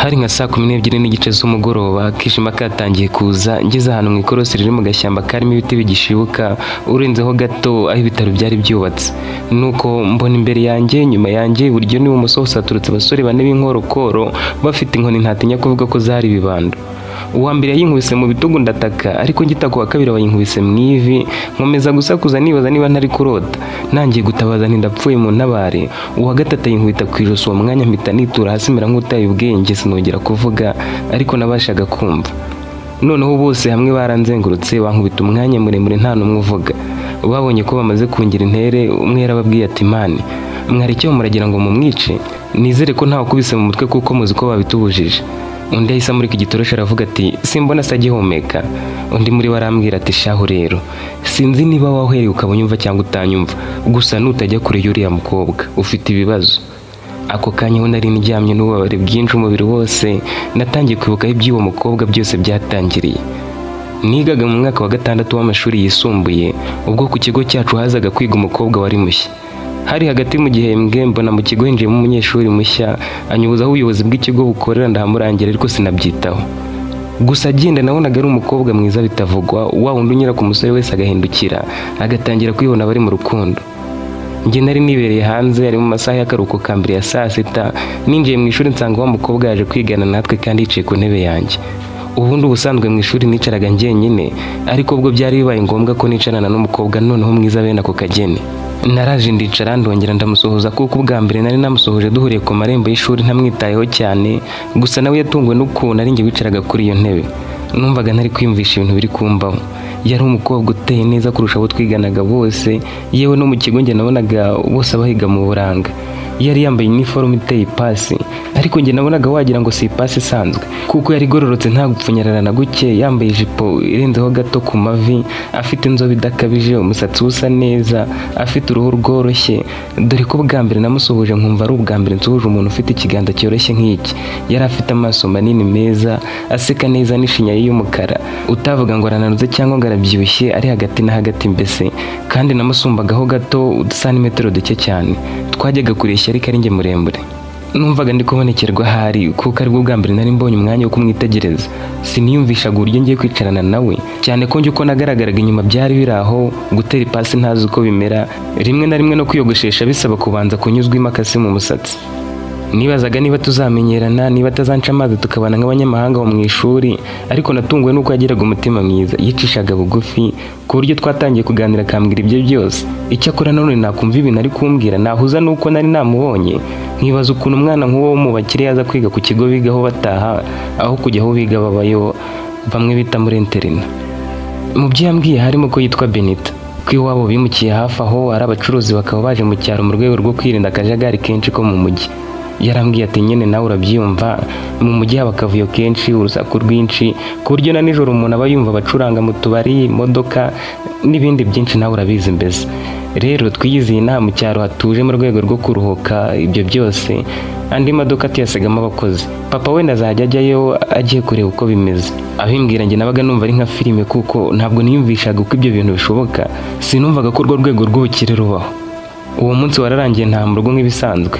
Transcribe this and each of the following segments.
Hari nka saa 12:30 z'umugoroba, akijima katangiye kuza, ngeze ahantu mu ikorosi riri mu gashyamba karimo ibiti bigishibuka, urenzeho gato aho ibitaro byari byubatse. Nuko mbona imbere yanjye, nyuma yanjye, iburyo n'ibumoso hose haturutse abasore bane b'inkorokoro bafite inkoni ntatinya kuvuga ko zari ibibando. Uwa mbere yayinkubise mu bitugu ndataka, ariko ngita ku wa kabiri bayinkubise mu ivi, nkomeza gusakuza nibaza niba ntari kurota. Nangiye gutabaza nti: "Ndapfuye, mu ntabare!" Uwa gatatu ayinkubita ku ijosi, uwo mwanya mpita nitura hasi mera nk'utaye ubwenge, sinongera kuvuga, ariko nabashaga kumva. Noneho bose hamwe baranzengurutse, bankubita umwanya muremure nta n'umwe uvuga. Babonye ko bamaze kungira intere, umwe yarababwiye ati: "Man, mwarekeye, muragira ngo mumwice? Nizere ko ntawe ukubise mu mutwe kuko muzi ko babitubujije." Undi yahise amurika igitoroshi aravuga ati: "Simbona se agihumeka?" Undi muri we arambwira ati: "Shahu rero, sinzi niba wahereye ukaba unyumva cyangwa utanyumva, gusa nutajya kure y'uriya mukobwa ufite ibibazo." Ako kanya aho nari ndyamye n'ububabare bwinshi umubiri wose, natangiye kwibuka aho iby'uwo mukobwa byose byatangiriye. Nigaga mu mwaka wa gatandatu w'amashuri yisumbuye, ubwo ku kigo cyacu hazaga kwiga umukobwa wari mushya. Hari hagati mu gihembwe, mbona mu kigo hinjiyemo umunyeshuri mushya, anyubuza aho ubuyobozi bw'ikigo bukorera, ndahamurangira ariko sinabyitaho. Gusa agenda nabonaga ari umukobwa mwiza bitavugwa, wa wundi unyura ku musore wese agahindukira, agatangira kwibona bari mu rukundo. Njye nari nibereye hanze, ari mu masaha y'akaruhuko ka mbere ya saa sita. Ninjiye mu ishuri nsanga wa mukobwa yaje kwigana natwe kandi yicaye ku ntebe yanjye. Ubundi ubusanzwe mu ishuri nicaraga njyenyine, ariko ubwo byari bibaye ngombwa ko nicarana n'umukobwa noneho mwiza bene ako kageni. Naraje ndicara, ndongera ndamusuhuza, kuko ubwa mbere nari namusuhuje duhuriye ku marembo y'ishuri ntamwitayeho cyane. Gusa nawe yatunguwe n'ukuntu ari njye wicaraga kuri iyo ntebe. Numvaga ntari kwiyumvisha ibintu biri kumbaho. Yari umukobwa uteye neza kurusha abo twiganaga bose, yewe no mu kigo njye nabonaga bose abahiga mu buranga. Yari yambaye iniforume iteye ipasi, ariko njye nabonaga wagira ngo si ipasi isanzwe, kuko yari igororotse nta gupfunyarara na guke, yambaye ijipo irenzeho gato ku mavi, afite inzobe idakabije, umusatsi usa neza, afite uruhu rworoshye, dore ko bwa mbere namusuhuje nkumva ari ubwa mbere nsuhuje umuntu ufite ikiganza cyoroshye nk'iki. Yari afite amaso manini meza, aseka neza, n'ishinya ye y'umukara, utavuga ngo arananutse cyangwa ngo arabyibushye, ari hagati na hagati mbese. Kandi namusumbagaho gato udusantimetero duke cyane, twajyaga kureshya ariko ari njye muremure. Numvaga ndi kubonekerwa ahari, kuko aribwo bwa mbere nari mbonye umwanya wo kumwitegereza. Siniyumvishaga uburyo ngiye kwicarana nawe, cyane ko njye uko nagaragaraga inyuma byari biri aho, gutera ipasi ntazi uko bimera, rimwe na rimwe no kwiyogoshesha bisaba kubanza kunyuzwa imakasi mu musatsi. Nibazaga niba tuzamenyerana, niba atazanca amazi tukabana nk'abanyamahanga bo mu ishuri. Ariko natunguwe n'uko yagiraga umutima mwiza, yicishaga bugufi, ku buryo twatangiye kuganira akambwira ibyo byose. Icyakora nanone nakumva ibintu ari kumbwira nahuza n'uko nari namubonye, nkibaza ukuntu umwana nk'uwo wo mu bakire yaza kwiga ku kigo bigaho bataha, aho kujya aho biga babayo, bamwe bita muri internat. Mu byo yambwiye harimo ko yitwa Benita, ko iwabo bimukiye hafi aho, ari abacuruzi, bakaba baje mu cyaro mu rwego rwo kwirinda akajagari kenshi ko mu mujyi. Yarambwiye ati: "Nyine nawe urabyiyumva, mu mujyi haba akavuyo kenshi, urusaku rwinshi, ku buryo na nijoro umuntu aba yumva abacuranga mu tubari, imodoka n'ibindi byinshi, nawe urabizi mbese. Rero twiyiziye inaha mu cyaro hatuje mu rwego rwo kuruhuka ibyo byose. Andi maduka tuyasigamo abakozi, papa wenda azajya ajyayo agiye kureba uko bimeze." Abimbwira njye nabaga numva ari nka filime, kuko ntabwo niyumvishaga uko ibyo bintu bishoboka. Sinumvaga ko urwo rwego rw'ubukire rubaho. Uwo munsi wararangiye nta mu rugo nk'ibisanzwe.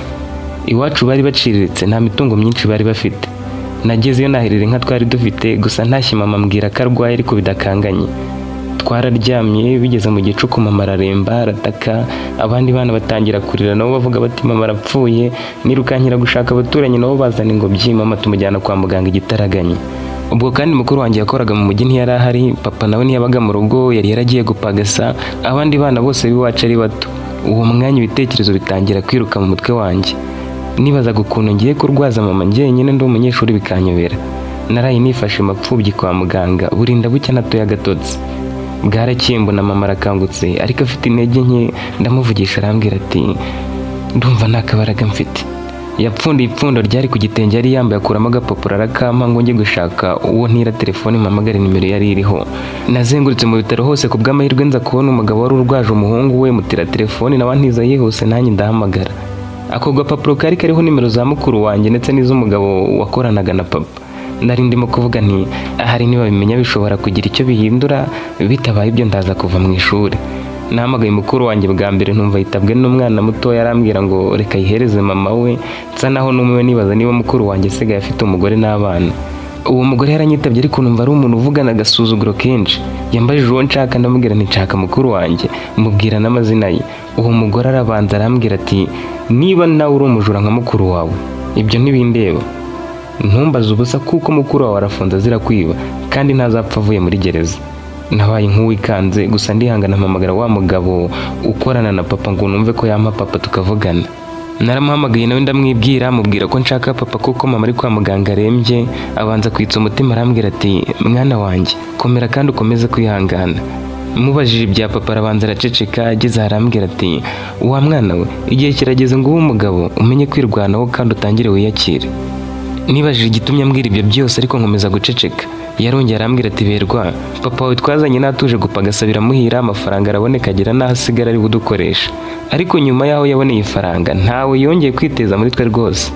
Iwacu bari baciriritse, nta mitungo myinshi bari bafite. Nagezeyo nahirira inka twari dufite gusa, ntashye mama ambwira ko arwaye ariko bidakanganye. Twararyamye, bigeze mu gicuku mama araremba, arataka, abandi bana batangira kurira nabo bavuga bati: "Mama arapfuye." Nirukankira gushaka abaturanyi, nabo bazana ingobyi, mama tumujyana kwa muganga igitaraganya. Ubwo kandi mukuru wanjye yakoraga mu mujyi ntiyari ahari, papa nawe ntiyabaga mu rugo, yari yaragiye gupagasa, abandi bana bose b'iwacu ari bato. Uwo mwanya ibitekerezo bitangira kwiruka mu mutwe wanjye. Nibazaga ukuntu ngiye kurwaza mama njyenyine ndi umunyeshuri, bikanyobera. Naraye nifashe mapfubyi kwa muganga, burinda bucya natoye agatotsi. Bwarakeye mbona mama arakangutse ariko afite intege nke, ndamuvugisha arambwira ati: "Ndumva nta kabaraga mfite." Yapfundiye ipfundo ryari ku gitenge yari yambaye, akuramo agapapuro arakampa ngo njye gushaka uwo ntira telefone mpamagare nimero yari iriho. Nazengurutse mu bitaro hose, ku bw'amahirwe nza kubona umugabo wari urwaje umuhungu we, mutira telefone nawe antiza yihuse, nanjye ndahamagara. Ako gapapuro kari kariho nimero za mukuru wanjye ndetse n'iz'umugabo wakoranaga na papa. Nari ndimo kuvuga nti: "Ahari nibabimenya bishobora kugira icyo bihindura, bitabaye ibyo ndaza kuva mu ishuri." Nahamagaye mukuru wanjye bwa mbere, ntumva yitabwe n'umwana mutoya, arambwira ngo reka ayihereze mama we. Nsa naho numiwe, nibaza niba mukuru wanjye asigaye afite umugore n'abana. Uwo mugore yaranyitabye, ariko numva ari umuntu uvugana agasuzuguro kenshi. Yambajije uwo nshaka, ndamubwira nti nshaka mukuru wanjye, mubwira n'amazina ye. Uwo mugore arabanza arambwira ati: "Niba nawe uri umujura nka mukuru wawe, ibyo ntibindeba, ntumbaze ubusa, kuko mukuru wawe arafunze azira kwiba kandi ntazapfa avuye muri gereza." Nabaye nk'uwikanze, gusa ndihangana, mpamagara wa mugabo ukorana na papa ngo numve ko yampa papa tukavugana. Naramuhamagaye nawe ndamwibwira, mubwira ko nshaka papa kuko mama ari kwa muganga arembye. Abanza kwitsa umutima, arambwira ati: "Mwana wanjye, komera kandi ukomeze kwihangana." Mubajije ibya papa, arabanza araceceka, ageze aho arambwira ati: "Wa mwana we, igihe kirageze ngo ube umugabo, umenye kwirwanaho kandi utangire wiyakire." Nibajije igitumye ambwira ibyo byose, ariko nkomeza guceceka. Yarongeye arambwira ati: "Berwa, papa wawe twazanye natuje gupagasa biramuhira, amafaranga araboneka, agera n'aho asigara ari budukoresha. Ariko nyuma y'aho yaboneye ifaranga, ntawe yongeye kwiteza muri twe rwose.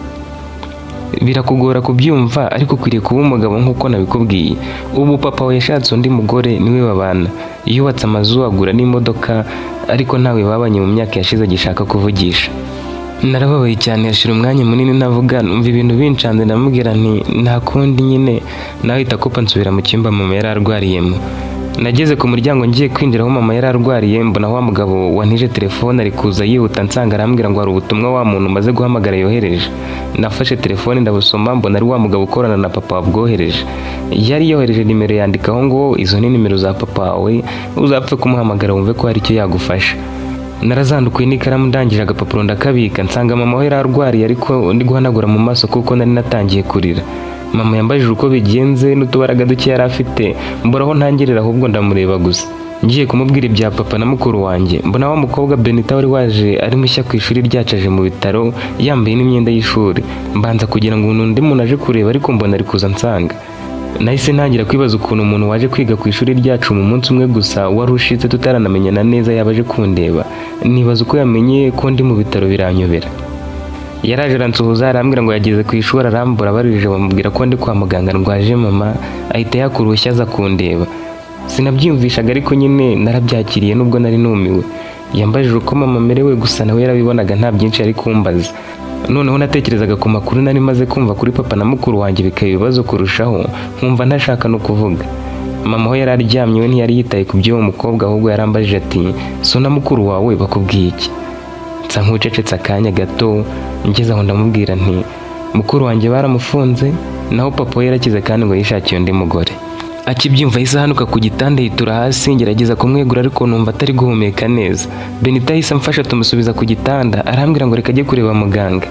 Birakugora kubyumva, ariko ukwiriye kuba umugabo nk'uko nabikubwiye. Ubu papa we yashatse undi mugore, niwe babana, yubatse amazu, agura n'imodoka, ariko ntawe babanye mu myaka yashize agishaka kuvugisha." Narababaye cyane, hashira umwanya munini ntavuga, numva ibintu bincanze. Ndamubwira nti nta kundi nyine. Nawe ahita akupa, nsubira mu cyumba mama yari arwariyemo. Nageze ku muryango ngiye kwinjira aho mama yari arwariye, mbona wa mugabo wantije telefone ari kuza yihuta ansanga, arambwira ngo hari ubutumwa wa muntu umaze guhamagara yohereje. Nafashe telefone ndabusoma, mbona ari wa mugabo ukorana na papa wabwohereje. Yari yohereje nimero, yandikaho ngo: "Izo ni nimero za papa wawe, uzapfe kumuhamagara wumve ko hari icyo yagufasha." Narazandukuye n'ikaramu, ndangije agapapuro ndakabika, nsanga mama we yari arwariye, ariko ndi guhanagura mu maso kuko nari natangiye kurira. Mama yambajije uko bigenze, n'utubaraga duke yari afite mbura aho ntangirira, ahubwo ndamureba gusa. Ngiye kumubwira ibya papa na mukuru wanjye, mbona wa mukobwa Benita wari waje ari mushya ku ishuri ryacu aje mu bitaro yambaye n'imyenda y'ishuri. Mbanza kugira ngo ni undi muntu aje kureba, ariko mbona ari kuza ansanga. Nahise ntangira kwibaza ukuntu umuntu waje kwiga ku ishuri ryacu mu munsi umwe gusa wari ushitse, tutaranamenyana neza, yaba aje kundeba. Nibaza uko yamenye ko ndi mu bitaro, biranyobera. Yaraje aransuhuza, arambwira ngo yageze ku ishuri arambura, abarije bamubwira ko ndi kwa muganga ndwaje mama, ahita yakura uruhushya aza kundeba. Sinabyiyumvishaga, ariko nyine narabyakiriye nubwo nari numiwe. Yambajije uko mama amerewe gusa, nawe yarabibonaga, nta byinshi yari kumbaza. Noneho natekerezaga ku makuru nari maze kumva kuri papa na mukuru wanjye, bikaba ibibazo kurushaho, nkumva ntashaka no kuvuga. Mama aho yari aryamye we ntiyari yitaye ku by'uwo mukobwa, ahubwo yarambajije ati: "So na mukuru wawe bakubwiye iki?" Nsa nk'ucecetse akanya gato, ngeze aho ndamubwira nti: "Mukuru wanjye baramufunze, naho papa we yarakize kandi ngo yishakiye undi mugore." Akibyumva yahise ahanuka ku gitanda yitura hasi. Ngerageza kumwegura, ariko numva atari guhumeka neza. Benita yahise amfasha tumusubiza ku gitanda, arambwira ngo reka ajye kureba muganga.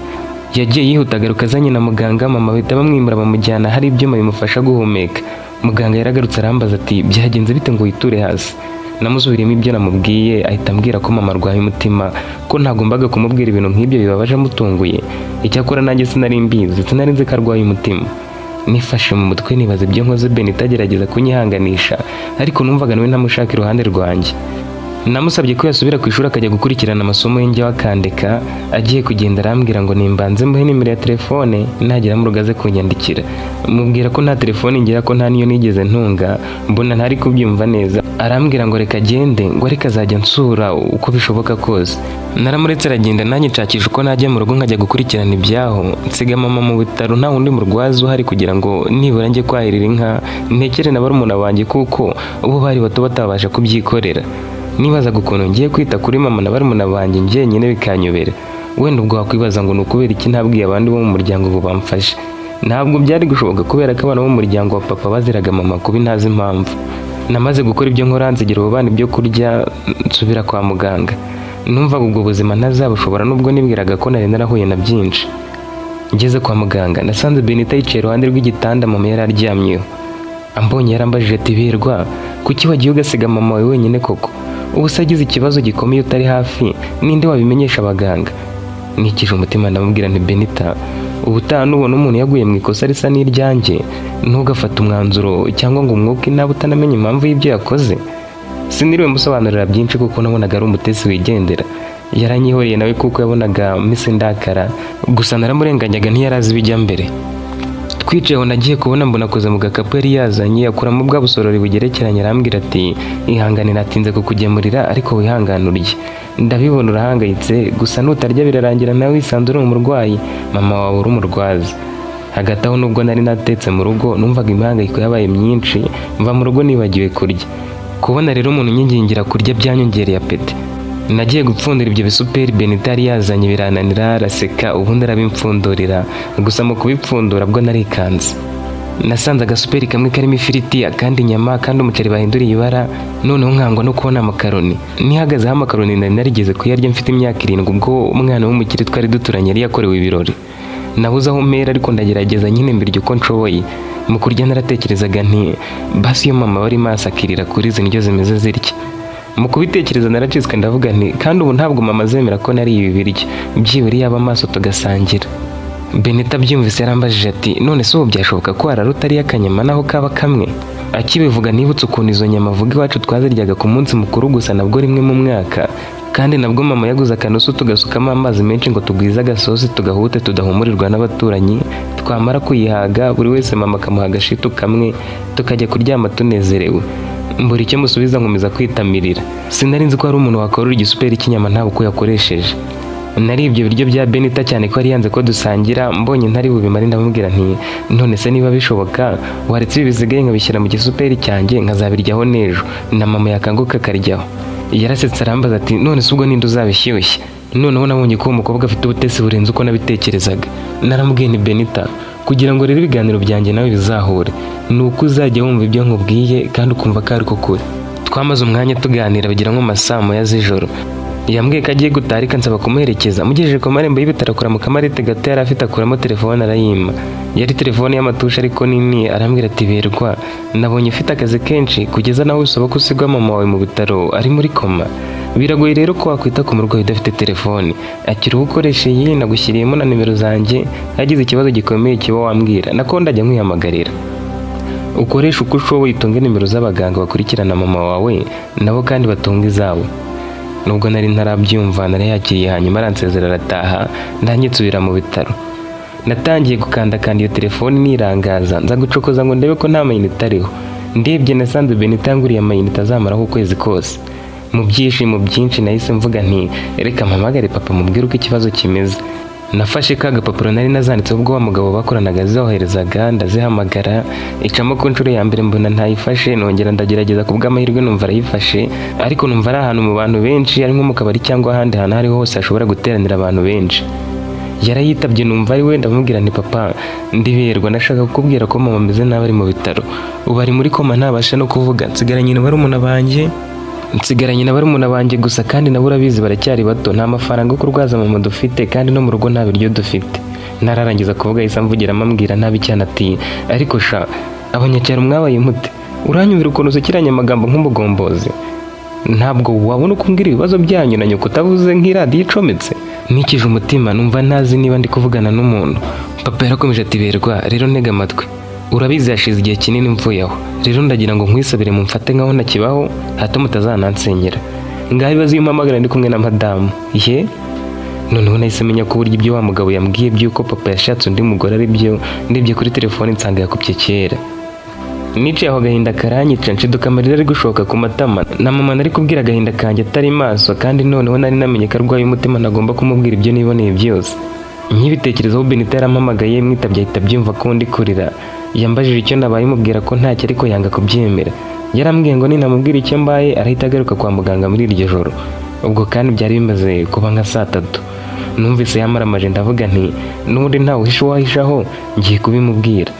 Yagiye yihuta, agaruka azanye na muganga. Mama bahita bamwimura, bamujyana hari ibyuma bimufasha guhumeka. Muganga yaragarutse arambaza ati: "Byagenze bite ngo witure hasi?" Namusubiriyemo ibyo namubwiye, ahita ambwira ko mama arwaye umutima, ko ntagombaga kumubwira ibintu nk'ibyo bibabaje amutunguye. Icyakora nanjye sinari mbizi, sinari nzi ko arwaye umutima. Nifashe mu mutwe nibaza ibyo nkoze. Benita agerageza kunyihanganisha, ariko numvaga nawe ntamushaka iruhande rwanjye. Namusabye ko yasubira ku ishuri akajya gukurikirana amasomo ye, njyewe akandeka. Agiye kugenda arambwira ngo nimbanze muhe nimero ya telefone, nagera mu rugo aze kunyandikira. Mubwira ko nta telefone ngira, ko nta niyo nigeze ntunga, mbona ntari kubyumva neza. Arambwira ngo reka agende, ngo ariko azajya ansura uko bishoboka kose. Naramuretse aragenda, nanjye nshakisha uko najya mu rugo nkajya gukurikirana ibyaho, nsiga mama mu bitaro nta wundi murwaza uhari, kugira ngo nibura njye kwahirira inka, ntekere na barumuna banjye, kuko ubu bari bato batabasha kubyikorera. Nibazaga ukuntu ngiye kwita kuri mama na barumuna banjye njyenyine, bikanyobera. Wenda ubwo wakwibaza ngo ni ukubera iki ntabwiye abandi bo mu muryango ngo bamfashe. Ntabwo byari gushoboka, kubera ko abana bo mu muryango wa papa baziraga mama kubi, ntazi impamvu. Namaze gukora ibyo nkora, nsigira abo bana ibyo kurya, nsubira kwa muganga. Numvaga ubwo buzima ntazabushobora, nubwo nibwiraga ko nari narahuye na byinshi. Ngeze kwa muganga, nasanze Benita yicaye iruhande rw'igitanda mama yari aryamyeho. Ambonye yarambajije ati: "Berwa, kuki wagiye ugasiga mama wawe wenyine koko? Ubu se agize ikibazo gikomeye utari hafi, ninde wabimenyesha abaganga?" Nikije umutima ndamubwira nti: "Benita, ubutaha nubona umuntu yaguye mu ikosa risa n'iryanjye, ntugafate umwanzuro cyangwa ngo umwuke nabi utanamenye impamvu y'ibyo yakoze." Siniriwe musobanurira byinshi kuko nabonaga ari umutesi wigendera. Yaranyihoreye nawe kuko yabonaga mpise ndakara, gusa naramurenganyaga, ntiyari azi ibijya mbere. Twicaye aho, nagiye kubona mbona akoze mu gakapu yari yazanye, akuramo bwa busorori bugerekeranye, arambwira ati: "Ihangane natinze kukugemurira, ariko wihangane urye, ndabibona urahangayitse. Gusa nutarya birarangira nawe wisanze uri umurwayi, mama wawe uri umurwaza." Hagati aho, nubwo nari natetse mu rugo, numvaga imihangayiko yabaye myinshi, mva mu rugo nibagiwe kurya. Kubona rero umuntu unyingingira kurya byanyongereye appétit. Nagiye gupfundura ibyo bisuperi Benita yari yazanye birananira, araseka, ubundi arabimpfundurira. Gusa mu kubipfundura bwo narikanze. Nasanze agasuperi kamwe karimo ifiriti, akandi inyama, akandi umuceri bahinduriye ibara, noneho nkangwa no kubona amakaroni. Nihagazeho amakaroni nari narigeze kuyarya mfite imyaka 7, ubwo umwana w'umukire twari duturanye yari yakorewe ibirori. Nabuze aho mpera, ariko ndagerageza nyine mbirya uko nshoboye. Mu kurya naratekerezaga nti: "Basi iyo mama wari maso akirira kuri izi ndyo zimeze zitya." Mu kubitekereza naracitswe, ndavuga nti: "Kandi ubu ntabwo mama azemera ko nariye ibi biryo, byibura yaba amaso tugasangira." Benita abyumvise yarambajije ati: "None se ubu byashoboka ko warara utariye akanyama naho kaba kamwe?" Akibivuga nibutse ukuntu izo nyama avuga iwacu twaziryaga ku munsi mukuru gusa, nabwo rimwe mu mwaka, kandi nabwo mama yaguze akanusu tugasukamo amazi menshi ngo tugwize agasosi tugahute tudahumurirwa n'abaturanyi. Twamara kuyihaga, buri wese mama akamuha agashitu kamwe, tukajya kuryama tunezerewe. Mbura icyo musubiza, nkomeza kwitamirira. Sinari nzi ko hari umuntu wakorora igisuperi cy'inyama nta uko yakoresheje. Nari ibyo biryo bya Benita, cyane ko yari yanze ko dusangira, mbonye ntari bubimare, ndamubwira nti: "None se niba bishoboka waretse ibi bisigaye nkabishyira mu gisuperi cyanjye, nkazabiryaho n'ejo, na mama yakanguka akaryaho?" Yarasetse, arambaza ati: "None se ubwo ninde uzabishyushya?" Noneho nabonye ko uwo mukobwa afite ubutesi burenze uko nabitekerezaga. Naramubwiye nti: "Benita, kugira ngo rero ibiganiro byanjye nawe bizahure, ni uko uzajya wumva ibyo nkubwiye kandi ukumva ko ari ko kuri." Twamaze umwanya tuganira bigira nko mu ma saa moya z'ijoro. Yambwiye ko agiye gutaha, ariko ansaba kumuherekeza. Mugejeje ku marembo y'ibitaro, akura mu kamarete gato yari afite, akuramo telefone arayima. Yari telefone y'amatushe ariko nini. Arambwira ati: "Berwa, nabonye ufite akazi kenshi kugeza nawe usaba ko usigwa mama wawe mu bitaro ari muri koma. Biragoye rero ko wakwita ku murwayi udafite telefone. Akira uwo ukoresha iyi, nagushyiriyemo na nimero zanjye, hagize ikibazo gikomeye kiba wambwira, nako ndajya nkwihamagarira. Ukoresha uko ushoboye utunge nimero z'abaganga bakurikirana mama wawe, nabo kandi batunge izawe." Nubwo nari ntarabyumva, narayakiriye, hanyuma aransezera arataha, nanjye nsubira mu bitaro. Natangiye gukandakanda iyo telefoni nirangaza, nza gucokoza ngo ndebe ko nta mayinite ariho. Ndebye nasanze Benita yanguriye amayinite azamaraho ukwezi kose. Mu byishimo byinshi nahise mvuga nti: "Reka mpamagare papa mubwire uko ikibazo kimeze." Nafashe ka gapapuro nari nazanditseho ubwo wa mugabo bakoranaga zoherezaga, ndazihamagara, icamo ku nshuro ya mbere, mbona ntayifashe. Nongera ndagerageza, ku bw'amahirwe numva arayifashe, ariko numva ari ahantu mu bantu benshi, ari nko mu kabari cyangwa ahandi hantu aho ariho hose hashobora guteranira abantu benshi. Yarayitabye, numva ari we. Ndamubwira nti: "Papa, ndiberwa, ndashaka kukubwira ko mama ameze nabi, ari mu bitaro ubu, ari muri koma, ntabasha no kuvuga. Nsigaranye na barumuna banjye, nsigaranye na barumuna banjye gusa, kandi nabo urabizi baracyari bato. Nta mafaranga yo kurwaza mama dufite, kandi no mu rugo nta biryo dufite." Ntararangiza kuvuga yahise amvugiramo, ambwira nabi cyane ati: "Ariko sha, abanyacyaro mwabaye mute? Uranyumvira ukuntu usukiranya amagambo nk'umugombozi? Ntabwo wabona uko umbwira ibibazo byanyu na nyoko utavuze nk'iradiyo icometse." Nikije umutima, numva ntazi niba ndi kuvugana n'umuntu. Papa yarakomeje ati: "Berwa rero, ntega amatwi. Urabizi hashize igihe kinini mvuye aho. Rero ndagira ngo nkwisabire mumfate nkaho ntakibaho, hato mutazanansenyera. Ngaho ibibazo iyo umpamagara ndi kumwe na madamu ye." Noneho nahise menya ko uburyo ibyo wa mugabo yambwiye by'uko papa yashatse undi mugore ari byo. Ndebye kuri telefone nsanga yakupye kera. Nicaye aho agahinda karanyica, nshiduka amarira ari gushoka ku matama. Na mama nari kubwira agahinda kanjye atari maso, kandi noneho nari namenye ko arwaye umutima, ntagomba kumubwira ibyo niboneye byose. Nkibitekerezaho, Benita yarampamagaye. Mwitabye ahita abyumva ko ndi kurira. Yambajije icyo nabaye, mubwira ko ntacyo, ariko yanga kubyemera. Yarambwiye ngo ninamubwira icyo mbaye arahita agaruka kwa muganga muri iryo joro. Ubwo kandi byari bimaze kuba nka saa tatu. Numvise yamaramaje, ndavuga nti: "N'ubundi ntawe uhisha uwahishaho, ngiye kubimubwira."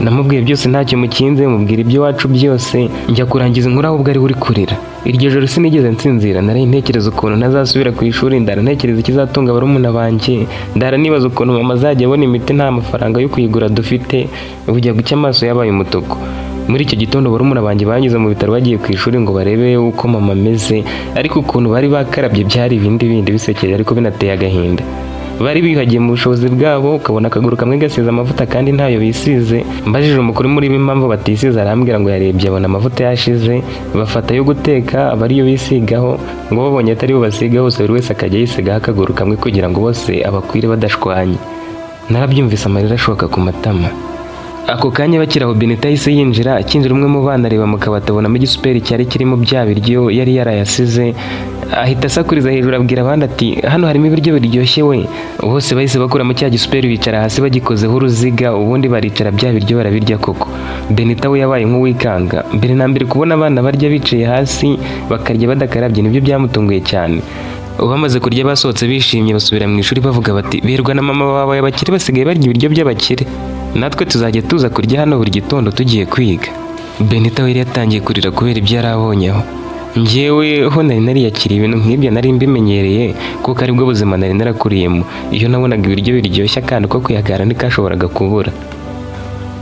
Namubwiye byose ntacyo mukinze, mubwira iby'iwacu byose. Njya kurangiza inkuru ahubwo ari we uri kurira. Iryo joro sinigeze nsinzira. Nari ntekereza ukuntu ntazasubira ku ishuri, ndara ntekereza ikizatunga barumuna banjye, ndara nibaza ukuntu mama azajya abona imiti nta mafaranga yo kuyigura dufite. Bujya gucya amaso yabaye umutuku. Muri icyo gitondo barumuna banjye banyuze mu bitaro bagiye ku ishuri ngo barebe uko mama ameze, ariko ukuntu bari bakarabye byari ibindi bindi, bisekeje ariko binateye agahinda. Bari biyuhagiye mu bushobozi bwabo, ukabona akaguru kamwe gasize amavuta kandi ntayo bisize. Mbajije umukuru muri bo impamvu batisize, arambwira ngo yarebye abona amavuta yashize, bafata ayo guteka aba ariyo bisigaho, ngo babonye atari bo basiga hose, buri wese akajya yisigaho akaguru kamwe kugira ngo bose abakwire badashwanye. Narabyumvise, amarira ashoka ku matama. Ako kanya bakiri aho, Benita yahise yinjira. Akinjira, umwe mu bana areba mu kabati abonamo igisuperi cyari kirimo bya biryo yari yarayasize, ahita asakuriza hejuru abwira abandi ati: "Hano harimo ibiryo biryoshye we!" Bose bahise bakuramo cya gisuperi, bicara hasi bagikozeho uruziga, ubundi baricara, bya biryo barabirya koko. Benita we yabaye nk'uwikanga. Mbere na mbere, kubona abana barya bicaye hasi, bakarya badakarabye, nibyo byamutunguye cyane. Bamaze kurya basohotse bishimye, basubira mu ishuri bavuga bati: "Berwa na mama babaye abakire, basigaye barya ibiryo by'abakire, natwe tuzajya tuza kurya hano buri gitondo tugiye kwiga." Benita we yari yatangiye kurira kubera ibyo yari abonyeho. Njyewe ho nari nariyakiriye, ibintu nk'ibyo nari mbimenyereye kuko aribwo buzima nari narakuriyemo. Iyo nabonaga ibiryo biryoshye, akantu ko kuyagara ntikashoboraga kubura.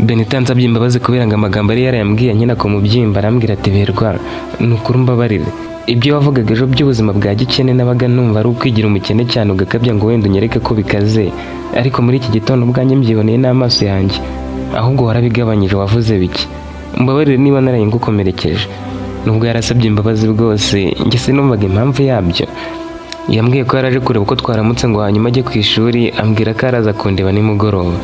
Benita yansabye imbabazi kubera ngo amagambo yari yarayambwiye nkina ku mubyimba. Arambwira ati: "Berwa, ni ukuri umbabarire. Ibyo wavugaga ejo by'ubuzima bwa gikene nabaga numva ari ukwigira umukene cyane, ugakabya ngo wenda unyereke ko bikaze, ariko muri iki gitondo ubwanjye mbyiboneye n'amaso yanjye. Ahubwo warabigabanyije, wavuze bike. Mbabarire niba naraye ngukomerekeje." Nubwo yarasabye imbabazi bwose, njye sinumvaga impamvu yabyo. Yambwiye ko yaraje kureba uko twaramutse ngo hanyuma ajye ku ishuri, ambwira ko araza kundeba nimugoroba.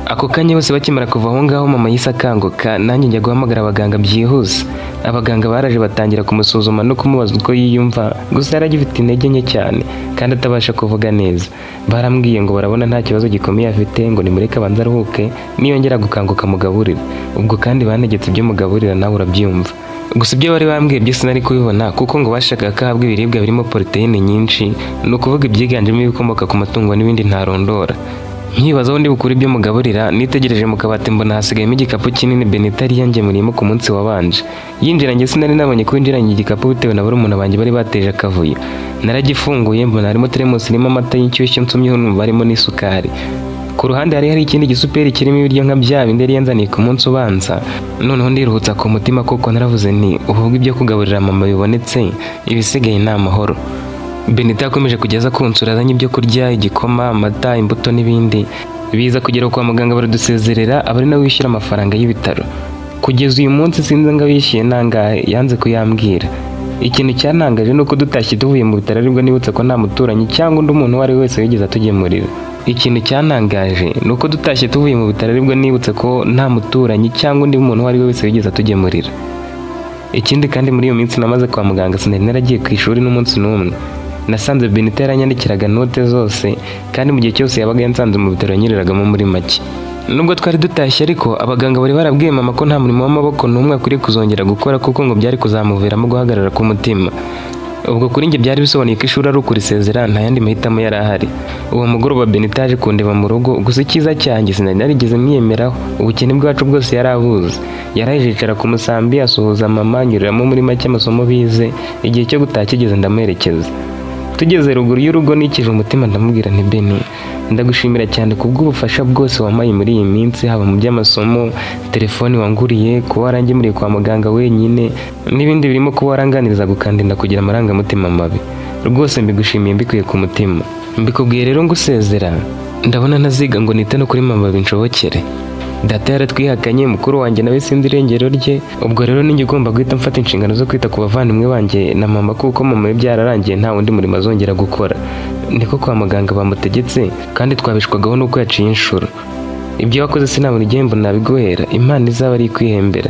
Ako kanya bose bakimara kuva aho ngaho, mama yahise akanguka, nanjye njya guhamagara abaganga byihuse. Abaganga baraje batangira kumusuzuma no kumubaza uko yiyumva, gusa yari agifite intege nke cyane kandi atabasha kuvuga neza. Barambwiye ngo barabona nta kibazo gikomeye afite, ngo nimureke abanze aruhuke, niyongera gukanguka mugaburire. Ubwo kandi bantegetse ibyo mugaburira, nawe urabyumva. Gusa ibyo bari bambwiye byose nari kubibona, kuko ngo bashakaga ko ahabwa ibiribwa birimo poroteyine nyinshi, ni ukuvuga ibyiganjemo ibikomoka ku matungo n'ibindi ntarondora. Nkibaza aho ndi bukure ibyo mugaburira, nitegereje mu kabati mbona hasigayemo igikapu kinini Benita yari yangemuriyemo ku munsi wabanje yinjira. Njye sinari nabonye ko yinjiranye igikapu bitewe na barumuna banjye bari bateje akavuyo. Naragifunguye mbona harimo teremusi irimo amata y'inshyushyu, nsomyeho numva harimo n'isukari. Ku ruhande hari hari ikindi gisuperi kirimo ibiryo nka bya bindi yari yanzaniye ku munsi ubanza. Noneho ndiruhutsa ku mutima, kuko naravuze nti: "Ubu ibyo kugaburira mama bibonetse, ibisigaye ni amahoro." Benita yakomeje kugeza kunsura azanye ibyo kurya, igikoma, amata, imbuto n'ibindi. Biza kugera kwa muganga baradusezerera, aba ari nawe wishyura amafaranga y'ibitaro. Kugeza uyu munsi sinzi ngo abishyuye nangahe, yanze kuyambwira. Ikintu cyantangaje ni uko dutashye tuvuye mu bitaro aribwo nibutse ko nta muturanyi cyangwa undi muntu uwo ari we wese wigeze atugemurira. Ikintu cyantangaje ni uko dutashye tuvuye mu bitaro aribwo nibutse ko nta muturanyi cyangwa undi muntu uwo ari we wese wigeze atugemurira. Ikindi kandi, muri iyo minsi namaze kwa muganga sinari naragiye ku ishuri n'umunsi n'umwe. Nasanze Benita yaranyandikiraga note zose, kandi mu gihe cyose yabaga yansanze mu bitaro yanyuriragamo muri make. Nubwo twari dutashye ariko, abaganga bari barabwiye mama ko nta murimo w'amaboko n'umwe akwiriye kuzongera gukora, kuko ngo byari kuzamuviramo guhagarara k'umutima. Ubwo kuri njye byari bisobanuye ko ishuri ari ukurisezera, nta yandi mahitamo yari ahari. Uwo mugoroba Benita yaje kundeba mu rugo. Gusa icyiza cyanjye, sinari narigeze mwiyemeraho, ubukene bwacu bwose yari abuzi. Yaraje yicara ku musambi, asuhuza mama, nyuriramo muri make amasomo bize. Igihe cyo gutaha kigeze ndamuherekeza. Tugeze ruguru y'urugo, nikije umutima ndamubwira nti: "Beni, ndagushimira cyane kubw'ubufasha bwose wampaye muri iyi minsi, haba mu by'amasomo, telefoni wanguriye, kuba warangemuriye kwa muganga wenyine, n'ibindi birimo kuba waranganiriza gukandinda kugira amarangamutima mabi. Rwose mbigushimiye mbikuye ku mutima. Mbikubwiye rero ngusezera, ndabona ntaziga ngo nite no kuri mama binshobokere. Data yaratwihakanye, mukuru wanjye nawe sinzi irengero rye. Ubwo rero ninjye ugomba guhita mfata inshingano zo kwita ku bavandimwe banjye na mama, kuko mama we byararangiye, nta wundi murimo azongera gukora, niko kwa muganga bamutegetse, kandi twabishwagaho n'uko yaciye inshuro. Ibyo wakoze sinabona igihembo nabiguhera, Imana izaba ari ikwihembera.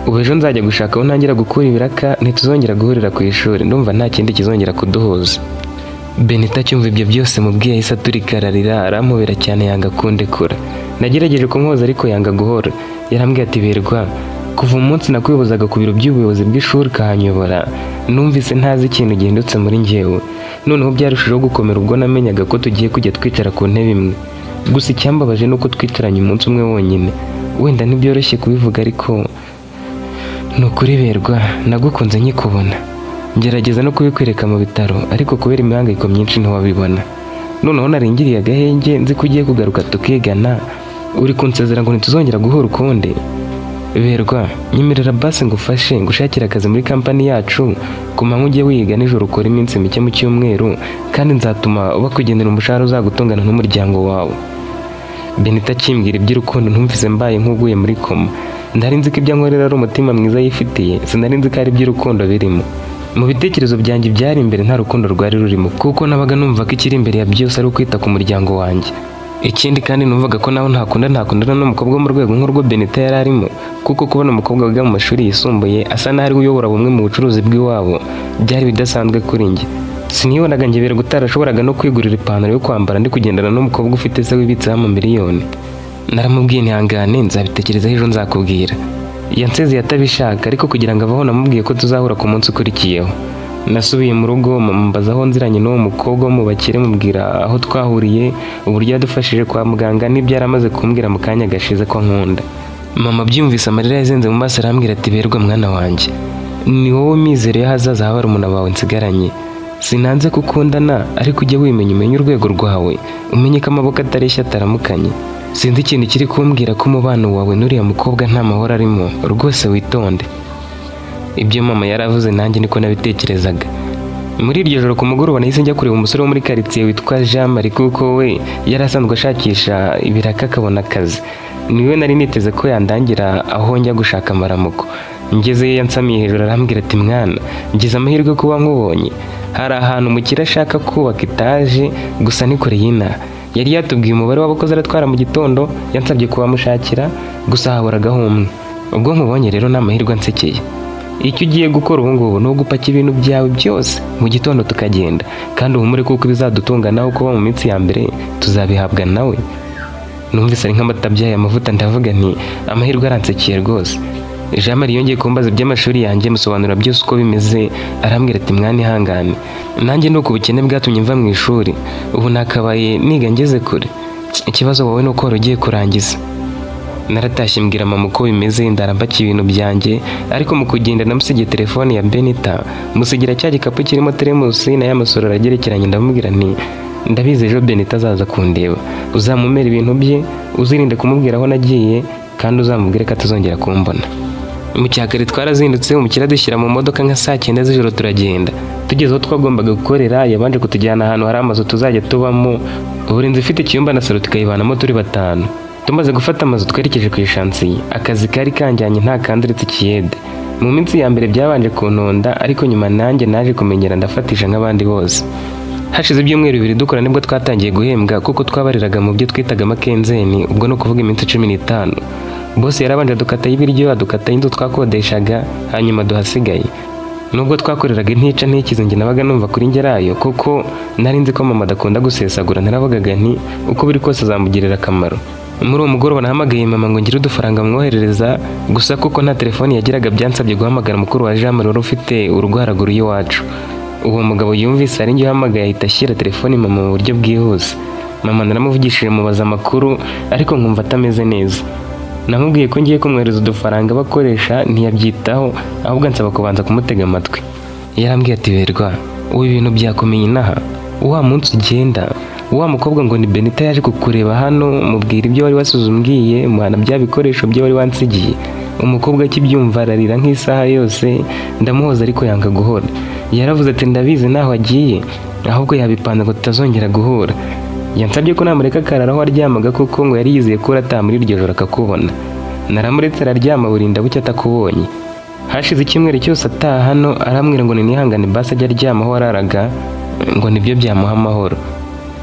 Ubu ejo nzajya gushaka aho ntangira gukura ibiraka, ntituzongera guhurira ku ishuri, ndumva nta kindi kizongera kuduhuza." Benita acyumva ibyo byose mubwiye yahise aturika ararira, arampobera cyane, yanga kundekura. Nagerageje kumuhoza ariko yanga guhora. Yarambwiye ati: "Berwa, kuva umunsi nakuyobozaga ku biro by'ubuyobozi bw'ishuri ukahanyobora, numvise ntazi ikintu gihindutse muri njyewe. Noneho byarushijeho gukomera ubwo namenyaga ko tugiye kujya twicara ku ntebe imwe. Gusa icyambabaje ni uko twicaranye umunsi umwe wonyine. Wenda ntibyoroshye kubivuga, ariko ni ukuri Berwa, nagukunze nkikubona. Ngerageza no kubikwereka mu bitaro, ariko kubera imihangayiko myinshi ntiwabibona. Noneho naringiriye agahenge nzi ko ugiye kugaruka tukigana, uri kunsezera ngo ntituzongera guhura ukundi. Berwa, nyemerera basi ngufashe ngushakire akazi muri kampani yacu, ku manywa ujye wiga, nijoro ukora iminsi mike mu cyumweru, kandi nzatuma bakugenera umushahara uzagutungana n'umuryango wawe." Benita akimbwira iby'urukundo ntumvise mbaye nk'uguye muri koma. Nari nzi ko ibyo ankorera ari umutima mwiza yifitiye, sinari nzi ko ari iby'urukundo birimo. Mu bitekerezo byanjye byari imbere nta rukundo rwari rurimo, kuko nabaga numva ko ikiri imbere ya byose ari ukwita ku muryango wanjye. Ikindi kandi, numvaga ko nawe ntakundana n'umukobwa wo mu rwego nk'urwo Benita yari arimo, kuko kubona umukobwa wiga mu mashuri yisumbuye asa n'aho ari we uyobora bumwe mu bucuruzi bw'iwabo byari bidasanzwe kuri njye. Sinibonaga njye Berwa utarashoboraga no kwigurira ipantaro yo kwambara ndi kugendana n'umukobwa ufite se wibitseho amamiliyoni. Naramubwiye: "Ntihangane, nzabitekerezaho, ejo nzakubwira." Yansezeye atabishaka, ariko kugira ngo avaho namubwiye ko tuzahura ku munsi ukurikiyeho. Nasubiye mu rugo, mama mbaza aho nziranye n'uwo mukobwa wo mu bakire, mubwira aho twahuriye, uburyo yadufashije kwa muganga, n'ibyo yari amaze kumbwira mu kanya gashize ko nkunda. Mama abyumvise amarira yazenze mu maso, arambwira ati: "Berwa mwana wanjye, ni wowe mizero y'ahazaza h'abarumuna bawe nsigaranye. Sinanze kukundana, ariko ujye wimenya, umenye urwego rwawe, umenye ko amaboko atareshya ataramukanye. Sinzi ikintu kiri kumbwira ko umubano wawe n'uriya mukobwa nta mahoro arimo, rwose witonde." Ibyo mama yaravuze nanjye niko nabitekerezaga. Muri iryo joro ku mugoroba nahise njya kureba umusore wo muri karitsiye witwa Jean Marie, kuko we yari asanzwe ashakisha ibiraka akabona akazi. Niwe nari niteze ko yandangira aho njya gushaka amaramuko. Ngezeyo yansamiye hejuru, arambwira ati: "Mwana, ngize amahirwe kuba nkubonye. Hari ahantu umukire ashaka kubaka etaje, gusa ni kure y'inaha. Yari yatubwiye umubare w'abakozi aratwara mu gitondo, yansabye kubamushakira, gusa haburagaho umwe. Ubwo nkubonye rero ni amahirwe ansekeye. Icyo ugiye gukora ubu ngubu ni ugupakira ibintu byawe byose mu gitondo tukagenda, kandi uhumure kuko ibizadutunga nawe kuba mu minsi ya mbere tuzabihabwa nawe." Numvise ari nk'amata abyaye amavuta, ndavuga nti: "Amahirwe aransekeye rwose." Jean Marie yongeye kumbaza iby'amashuri yanjye, musobanurira byose uko bimeze, arambwira ati: "Mwana, ihangane, nanjye ni uko ubukene bwatumye mva mu ishuri, ubu nakabaye niga ngeze kure. Ikibazo wowe ni uko wari ugiye kurangiza." Naratashye mbwira mama uko bimeze, ndarambaka ibintu byanjye, ariko mu kugenda namusigiye telefone ya Benita, musigira cya gikapu kirimo teremusi na ya masorori agerekeranye. Ndamubwira nti: "Ndabizi ejo Benita azaza kundeba, uzamumera ibintu bye, uzirinde kumubwira aho nagiye, kandi uzamubwire ko atazongera kumbona." Mu cyakare twarazindutse, umukire adushyira mu modoka nka saa 9 z'ijoro turagenda. Tugeze aho twagombaga gukorera, yabanje kutujyana ahantu hari amazu tuzajya tubamo, buri nzu ifite icyumba na salo, tukayibanamo turi batanu. Tumaze gufata amazu twerekeje ku ishansiye. Akazi kari kanjyanye nta kandi uretse ikiyede. Mu minsi ya mbere byabanje kuntonda, ariko nyuma nanjye naje kumenyera, ndafatisha nk'abandi bose. Hashize ibyumweru 2 dukora nibwo twatangiye guhembwa, kuko twabariraga mu byo twitaga amakenzeni, ubwo ni ukuvuga iminsi 15. Bose yarabanje adukataho ibiryo, adukataho inzu twakodeshaga, hanyuma duhasigaye. Nubwo twakoreraga intica ntikize, njye nabaga numva kuri ngerayo, kuko nari nzi ko mama adakunda gusesagura. Naravugaga nti: "Uko biri kose azamugirira akamaro." Muri uwo mugoroba nahamagaye mama ngo ngire udufaranga mwoherereza, gusa kuko nta telefoni yagiraga byansabye guhamagara mukuru wa Jean Marie wari ufite urugo haraguru y'iwacu. Uwo mugabo yumvise ari njye uhamagaye, ahita ashyira telefoni mama mu buryo bwihuse. Mama naramuvugishije, mubaza amakuru, ariko nkumva atameze neza. Namubwiye ko ngiye kumwohereza udufaranga bakoresha, ntiyabyitaho, ahubwo ansaba kubanza kumutega amatwi. Yarambwiye ati: "Berwa, ubu ibintu byakomeye inaha. Wa munsi ugenda, wa mukobwa ngo ni Benita yaje kukureba hano, mubwira ibyo wari wasize umbwiye, muhana bya bikoresho byo wari wansigiye. Umukobwa akibyumva ararira nk'isaha yose, ndamuhoza ariko yanga guhora. Yaravuze ati ndabizi ntaho agiye, ahubwo yabipanze ngo tutazongera guhura. Yansabye ko namureka akarara aho aryamaga, kuko ngo yari yizeye ko urataha muri iryo joro akakubona. Naramuretse araryama, burinda bucya atakubonye. Hashize icyumweru cyose ataha hano, arambwira ngo ninihangane basi ajya aryama aho wararaga, ngo nibyo byamuha amahoro.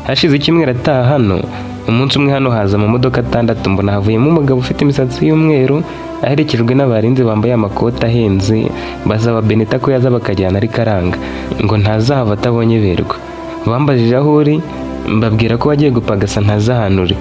Hashize icyumweru ataha hano. Umunsi umwe hano haza amamodoka atandatu, mbona havuyemo umugabo ufite imisatsi y'umweru aherekejwe n'abarinzi bambaye amakoti ahenze, basaba Benita ko yaza bakajyana, ariko aranga, ngo ntazahava atabonye Berwa. Bambajije aho uri, mbabwira ko wagiye gupagasa ntazahanure.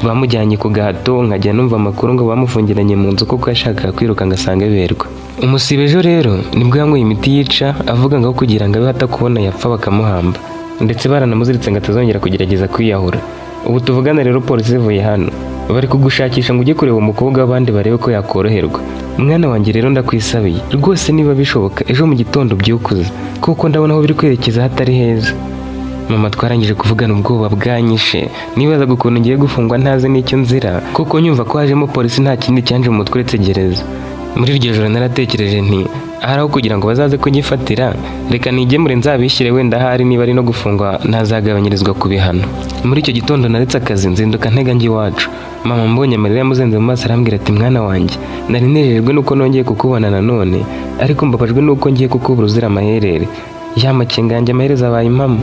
Bamujyanye ku gahato, nkajya numva amakuru ngo bamufungiranye mu nzu kuko yashakaga kwiruka ngo asange Berwa. Umusiba ejo rero nibwo yanyweye imiti yica, avuga ngo aho kugira ngo abe atakubona yapfa bakamuhamba, ndetse baranamuziritse ngo atazongera kugerageza kwiyahura. Ubu tuvugana rero polisi ivuye hano, bari kugushakisha ngo ujye kureba umukobwa w'abandi barebe ko yakoroherwa. Mwana wanjye rero, ndakwisabiye rwose, niba bishoboka ejo mu gitondo byukuze, kuko ndabona aho biri kwerekeza hatari heza." Mama twarangije kuvugana ubwoba bwanyishe, nibazaga ukuntu ngiye gufungwa ntazi n'icyo nzira, kuko nyumva ko hajemo polisi nta kindi cyanje mu mutwe uretse gereza. Muri iryo joro naratekereje nti: "Ahari aho kugira ngo bazaze kunyifatira, reka nigemure nzabishyire, wenda ahari niba ari no gufungwa ntazagabanyirizwa ku bihano." Muri icyo gitondo naretse akazi, nzinduka ntega njya iwacu. Mama mbonye amarira yamuzenze mu maso, arambwira ati: "Mwana wanjye, nari nejejwe nuko nongeye kukubona nanone, ariko mbabajwe nuko ngiye kukubura uzira amaherere. Ya makenga yanjye amaherezo abaye impamo."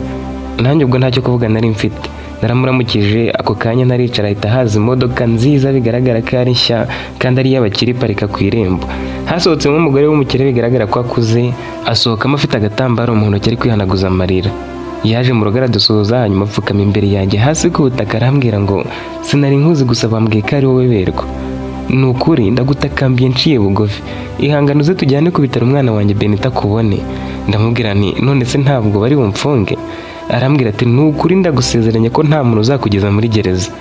Nanjye ubwo ntacyo kuvuga nari mfite. Naramuramukije, ako kanya ntaricara ahita haza imodoka nziza bigaragara ko ari nshya kandi ari iy'abakire, iparika ku irembo. Hasohotsemo umugore w'umukire bigaragara ko akuze, asohokamo afite agatambaro mu ntoki ari kwihanaguza amarira. Yaje mu rugo aradusuhuza, hanyuma apfukama imbere yanjye hasi ku butaka, arambwira ngo: "Sinari nkuzi, gusa bambwiye ko ari wowe Berwa. Ni ukuri ndagutakambiye nciye bugufi, ihangane uze tujyane ku bitaro umwana wanjye Benita akubone." Ndamubwira nti: "None se ntabwo bari bumfunge?" Arambwira ati: "Ni ukuri ndagusezeranya ko nta muntu uzakugeza muri gereza."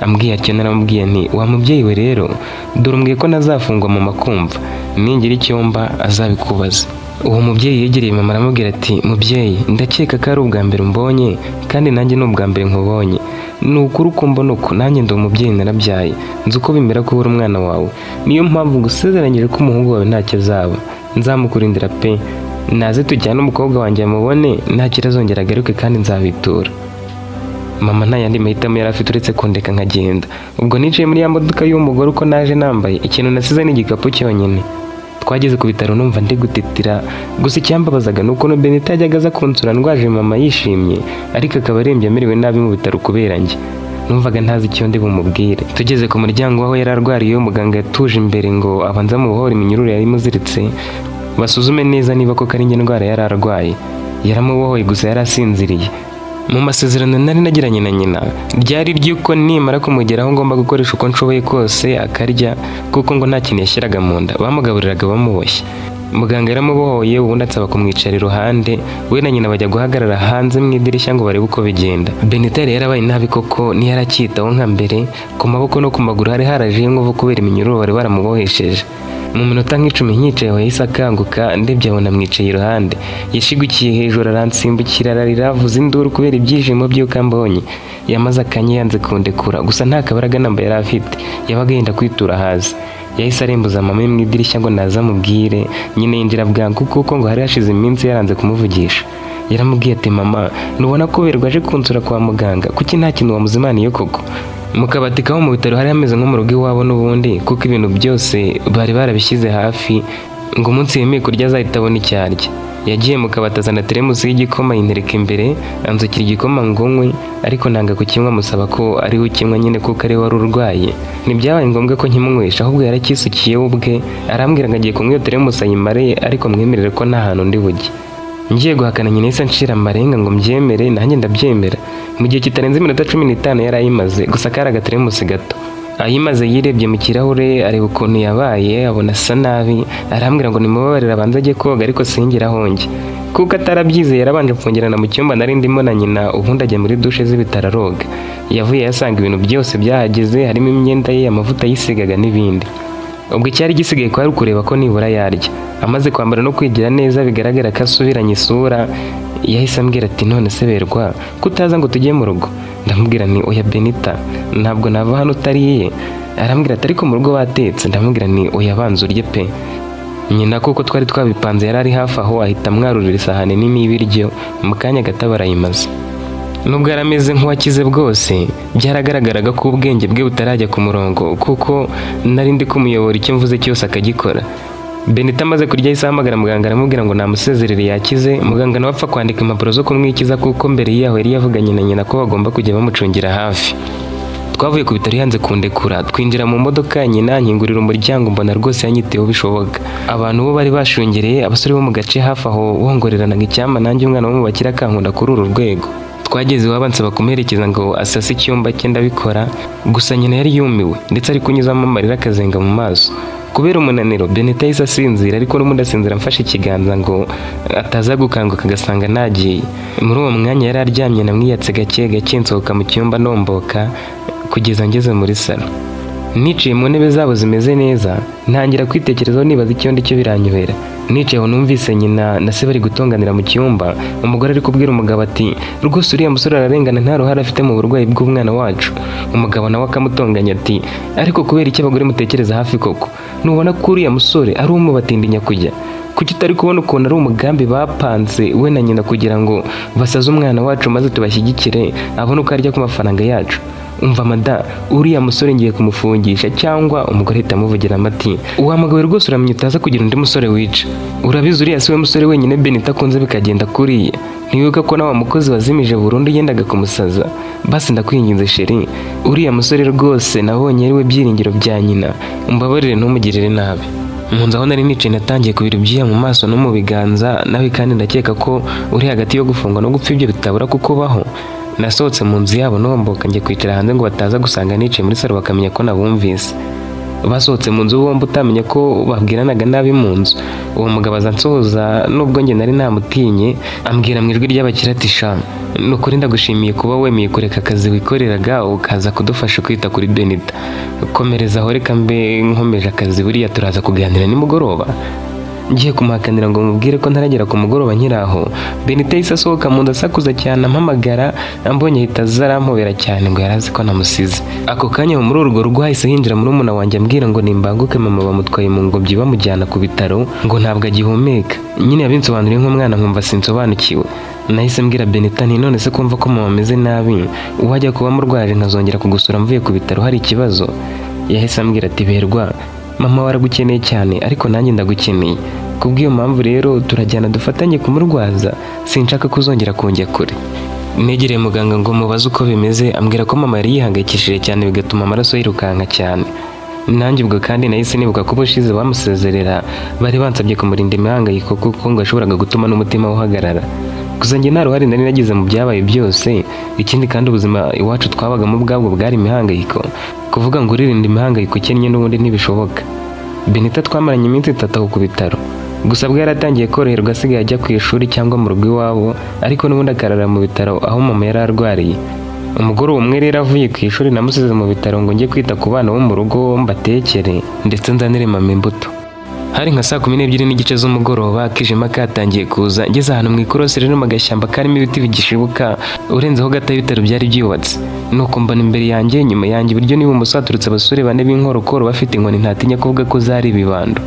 Ambwiye atyo, naramubwiye nti: "Wa mubyeyi we rero, dore umbwiye ko ntazafungwa, mama kumva ningira icyumba azabikubaza." Uwo mubyeyi yegereye mama aramubwira ati: "Mubyeyi, ndakeka ko ari ubwa mbere umbonye kandi nanjye ni ubwa mbere nkubonye. Ni ukuri uko mbona uko nanjye ndi umubyeyi, narabyaye, nzi uko bimera kubura umwana wawe. Niyo mpamvu ngusezeranyije ko umuhungu wawe ntacyo azaba, nzamukurindira pe. Naze tujyane umukobwa wanjye amubone, ntakira azongera agaruke kandi nzabitura." Mama nta yandi mahitamo yari afite uretse kundeka nkagenda. Ubwo nicaye muri ya modoka y'uwo mugore uko naje nambaye, ikintu nasize ni igikapu cyonyine. Twageze ku bitaro numva ndi gutitira. Gusa icyambabazaga ni ukuntu Benita yajyaga aza kunsura ndwaje mama yishimye, ariko akaba arembye amerewe nabi mu bitaro kubera njye. Numvaga ntazi icyo ndi bumubwire. Tugeze ku muryango w'aho yari arwariye, muganga yatuje imbere ngo abanze amubohore iminyururu yari imuziritse, basuzume neza niba koko ari njye ndwara yari arwaye. Yaramubohoye, gusa yari asinziriye. Mu masezerano nari nagiranye na nyina ryari ry'uko nimara kumugeraho ngomba gukoresha uko nshoboye kose akarya, kuko ngo nta kintu yashyiraga mu nda, bamugaburiraga bamuboshye. Muganga yaramubohoye, ubundi ansaba kumwicara iruhande, we na nyina bajya guhagarara hanze mu idirishya ngo barebe uko bigenda. Benita yari yarabaye nabi koko, ntiyari acyitaho nka mbere. Ku maboko no ku maguru hari harajeho inkovu kubera iminyururu bari baramubohesheje. Mu minota nk'icumi nkicaye aho yahise akanguka, ndebye abona mwicaye iruhande. Yashigukiye hejuru aransimbukira, ararira, avuza induru kubera ibyishimo by'uko ambonye. Yamaze akanya yanze kundekura, gusa nta kabaraga namba yari afite, yabaga yenda kwitura hasi. Yahise arembuza mama we mu idirishya ngo naza amubwire. Nyine yinjira bwangu kuko ngo hari hashize iminsi yaranze kumuvugisha. Yaramubwiye ati: "Mama, nubona ko Berwa aje kunsura kwa muganga, kuki nta kintu wamuzimaniye koko?" Mu kabati kabo mu bitaro hari hameze nko mu rugo iwabo n'ubundi, kuko ibintu byose bari barabishyize hafi ngo umunsi yemeye kurya azahita abona icyo arya. Yagiye mu kabati azana teremusi y'igikoma, yintereka imbere, anzukira igikoma ngo nywe, ariko nanga kukinywa, musaba ko ariwe ukinywa nyine kuko ariwe wari urwaye. Ntibyabaye ngombwa ko nkimunywesha, ahubwo yaracyisukiye we ubwe, arambwira ngo agiye kunywa iyo teremusi ayimare, ariko mwemerere ko nta hantu ndi bujye. Ngiye guhakana, nyina yahise anshira amarenga ngo mbyemere, nanjye ndabyemera. Mu gihe kitarenze iminota 15 yari ayimaze, gusa kari agateremusi gato. Ayimaze yirebye mu kirahure, areba ukuntu yabaye, abona asa nabi, arambwira ngo nimubabarire abanze ajye koga, ariko singire aho njya. Kuko atarabyizeye, yarabanje amfungirana mu cyumba nari ndimo na nyina, ubundi ajya muri dushe z'ibitaro aroga. Yavuye yasanga ibintu byose byahageze, harimo imyenda ye, amavuta yisigaga n'ibindi. Ubwo icyari gisigaye kwari ukureba ko nibura yarya. Amaze kwambara no kwigira neza, bigaragara ko asubiranye isura, yahise ambwira ati: "None se Berwa, ko utaza ngo tujye mu rugo?" Ndamubwira nti: "Oya Benita, ntabwo nava hano utariye." Arambwira ati: "Ariko mu rugo batetse." Ndamubwira nti: "Oya, banza urye pe." Nyina, kuko twari twabipanze, yari ari hafi aho, ahita amwarurira isahani nini y'ibiryo. Mu kanya gato barayimaze. Nubwo yari ameze nk'uwakize bwose, byaragaragaraga ko ubwenge bwe butarajya ku murongo, kuko nari ndi kumuyobora, icyo mvuze cyose akagikora. Benita amaze kurya yahise ahamagara muganga, aramubwira ngo namusezerere yakize. Muganga nawe apfa kwandika impapuro zo kumwikiza, kuko mbere yaho yari yavuganye na nyina ko bagomba kujya bamucungira hafi. Twavuye ku bitaro yanze kundekura, twinjira mu modoka ya nyina, nkingurira umuryango, mbona rwose yanyiteyeho bishoboka. Abantu bo bari bashungereye, abasore bo mu gace hafi aho bongoreranaga: "Icyampa nanjye umwana wo mu bakire akankunda kuri uru rwego." Twageze iwabo ansaba kumuherekeza ngo asase icyumba cye, ndabikora. Gusa nyina yari yumiwe, ndetse ari kunyuzamo amarira akazenga mu maso kubera umunaniro. Benita yahise asinzira, ariko n'ubundi asinzira amfashe ikiganza ngo ataza gukanguka agasanga nagiye. Muri uwo mwanya yari aryamye, namwiyatse gake gake, nsohoka mu cyumba nomboka kugeza ngeze muri salo. Nicaye mu ntebe zabo zimeze neza, ntangira kwitekerezaho, nibaza icyo ndi cyo, biranyobera. Nicaye aho numvise nyina na se bari gutonganira mu cyumba. Umugore ari kubwira umugabo ati: "Rwose uriya musore ararengana, nta ruhare afite mu burwayi bw'umwana wacu." Umugabo nawe akamutonganya ati: "Ariko kubera iki abagore mutekereza hafi koko? Nubona ko uriya musore ari umubatindinya kujya, kuki utari kubona ukuntu ari umugambi bapanze we na nyina kugira ngo basaze umwana wacu, maze tubashyigikire abone uko arya ku mafaranga yacu?" Umva mada, uriya musore ngiye kumufungisha. Cyangwa umugore ahita amuvugira ati: "Wa mugabo rwose, uramenya utaza kugira undi musore wica. Urabizi, uriya si we musore wenyine Benita akunze bikagenda kuriya. Ntiwibuka ko na wa mukozi wazimije burundu yendaga kumusaza? Basi ndakwinginze chéri, uriya musore rwose nabonye ari we byiringiro bya nyina, umbabarire ntumugirire nabi." Mu nzu aho nari nicaye natangiye kubira ibyuya mu maso no mu biganza. Nawe kandi ndakeka ko uri hagati yo gufungwa no gupfa, ibyo bitabura kukubaho. Nasohotse mu nzu yabo nomboka njya kwicara hanze ngo bataza gusanga nicaye muri salo bakamenya ko nabumvise. Basohotse mu nzu bombi, utamenya ko babwiranaga nabi mu nzu. Uwo mugabo aza ansohoza, nubwo njye nari namutinye, ambwira mu ijwi ry'abakire ati: "Sha, ni ukuri ndagushimiye kuba wemeye kureka akazi wikoreraga ukaza kudufasha kwita kuri Benita. Komereza aho, reka mbe nkomeje akazi, buriya turaza kuganira nimugoroba." Ngiye kumuhakanira ngo mubwire ko ntaragera ku mugoroba nkiri aho, Benita yahise asohoka mu nda asakuza cyane ampamagara. Ambonye ahita aza arampobera cyane, ngo yari azi ko namusize. Ako kanya muri urwo rugo hahise hinjira murumuna wanjye, ambwira ngo nimbanguke, mama bamutwaye mu ngobyi bamujyana ku bitaro, ngo ntabwo agihumeka. Nyine yabinsobanuriye nk'umwana, nkumva sinsobanukiwe. Nahise mbwira Benita nti: "None se kumva ko mama ameze nabi, uwajya kuba murwaje nkazongera kugusura mvuye ku bitaro, hari ikibazo?" Yahise ambwira ati: "Berwa, mama waragukeneye cyane, ariko nanjye ndagukeneye. Kubw'iyo mpamvu rero turajyana dufatanye kumurwaza, sinshaka ko uzongera kunjya kure." Negereye muganga ngo mubaze uko bimeze, ambwira ko mama yari yihangayikishije cyane bigatuma amaraso yirukanka cyane. Nanjye ubwo kandi nahise nibuka ko ubushize bamusezerera bari bansabye kumurinda imihangayiko, kuko ngo yashoboraga gutuma n'umutima we uhagarara. Gusa njye nta ruhare nari nagize mu byabaye byose. Ikindi kandi, ubuzima iwacu twabagamo ubwabwo bwari imihangayiko. Kuvuga ngo uririnda imihangayiko ukennye n'ubundi ntibishoboka. Benita twamaranye iminsi 3 aho ku bitaro. Gusa bwo yaratangiye koroherwa, asigaye ajya ku ishuri cyangwa mu rugo iwabo, ariko n'ubundi akarara mu bitaro aho mama yari arwariye. Umugoroba umwe rero avuye ku ishuri, namusize mu bitaro ngo njye kwita ku bana bo mu rugo, mbatekere ndetse nzanire mama imbuto. Hari nka saa 12:30 z'umugoroba, akijima katangiye kuza, ngeze ahantu mu ikorosi riri mu gashyamba karimo ibiti bigishibuka, urenzeho gato ibitaro byari byubatse. Nuko mbona imbere yanjye, inyuma yanjye, iburyo n'ibumoso haturutse abasore bane b'inkorokoro bafite inkoni ntatinya kuvuga ko zari ibibando.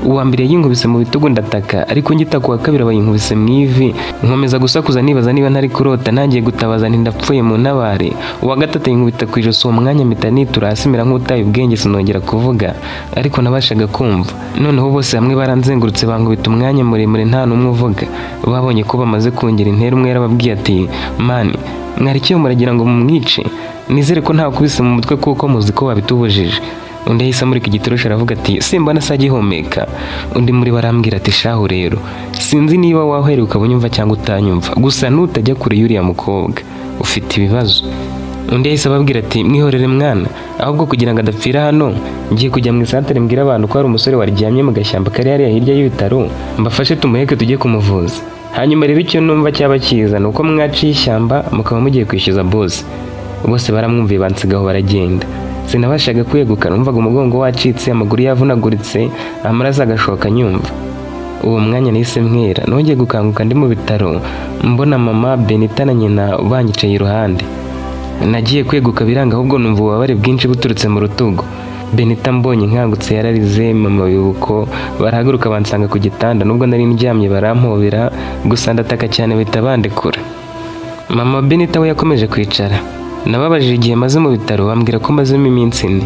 Uwa mbere yinkubise mu bitugu ndataka, ariko ngita ku wa kabiri abayinkubise mu ivi, nkomeza gusakuza nibaza niba ntari kurota, ntangiye gutabaza nti: "Ndapfuye, mu ntabare." Uwa gatatu yinkubita ku ijosi, uwo mwanya mpita nitura hasi mera nk'utaye ubwenge, sinongera kuvuga, ariko nabashaga kumva. Noneho bose hamwe baranzengurutse, bankubita umwanya muremure nta n'umwe uvuga. Babonye ko bamaze kongera intera, umwe yarababwiye ati: "Man, mwarikiye muragira ngo mumwice? Nizere ko ntakubise mu mutwe, kuko muzi ko babitubujije." Undi yahise amurika igitoroshi aravuga ati: "Simbona se agihumeka." Undi muri bo arambwira ati: "Shahu rero, sinzi niba wahera ukaba unyumva cyangwa utanyumva, gusa nutajya kure y'uriya mukobwa ufite ibibazo." Undi yahise ababwira ati: "Mwihorere mwana, ahubwo kugira ngo adapfira hano, ngiye kujya mu isantere mbwira abantu ko hari umusore waryamye mu gashyamba kari hariya hirya y'ibitaro, mbafashe tumuheke tujye kumuvuza. Hanyuma rero icyo numva cyaba cyiza ni uko mwaciye ishyamba mukaba mugiye kwishyuza bose." Bose baramwumviye, bansigaho baragenda. Sinabashaga kweguka, numvaga umugongo wacitse, amaguru yavunaguritse, amaraso agashoka nyumva. Uwo mwanya nahise mwera. Nongeye gukanguka ndi mu bitaro, mbona mama Benita na nyina banyicaye iruhande. Nagiye kweguka biranga, ahubwo numva ububabare bwinshi buturutse mu rutugu. Benita mbonye nkangutse yararize, mama bibuko, barahaguruka bansanga ku gitanda nubwo nari ndyamye, barampobera, gusa ndataka cyane bahita bandekura. Mama Benita we yakomeje kwicara. Nababajije igihe maze mu bitaro, bambwira ko mazemo iminsi 4.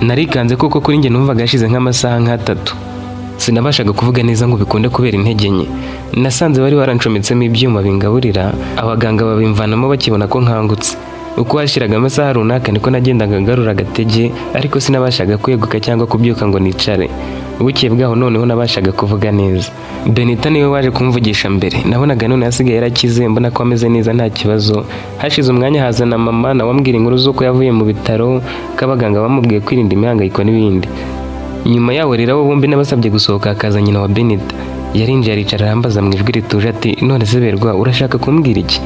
Narikanze kuko kuri njye numvaga hashize nk'amasaha nk'atatu. Sinabashaga kuvuga neza ngo bikunde kubera intege nke. Nasanze bari barancometsemo ibyuma bingaburira, abaganga babimvanamo bakibona ko nkangutse. Uko hashiraga amasaha runaka niko nagendaga ngarura agatege, ariko sinabashaga kweguka cyangwa kubyuka ngo nicare. Bukeye bwaho noneho nabashaga kuvuga neza. Benita niwe waje kumvugisha mbere. Nabonaga none asigaye yarakize, mbona ko ameze neza nta kibazo. Hashize umwanya hazana mama, nawe ambwira inkuru z'uko yavuye mu bitaro, ko abaganga bamubwiye kwirinda imihangayiko n'ibindi. Nyuma yaho rero abo bombi nabasabye gusohoka, hakaza nyina wa Benita. Yarinjiye aricara, arambaza mu ijwi rituje ati: "None se Berwa, urashaka kumbwira iki?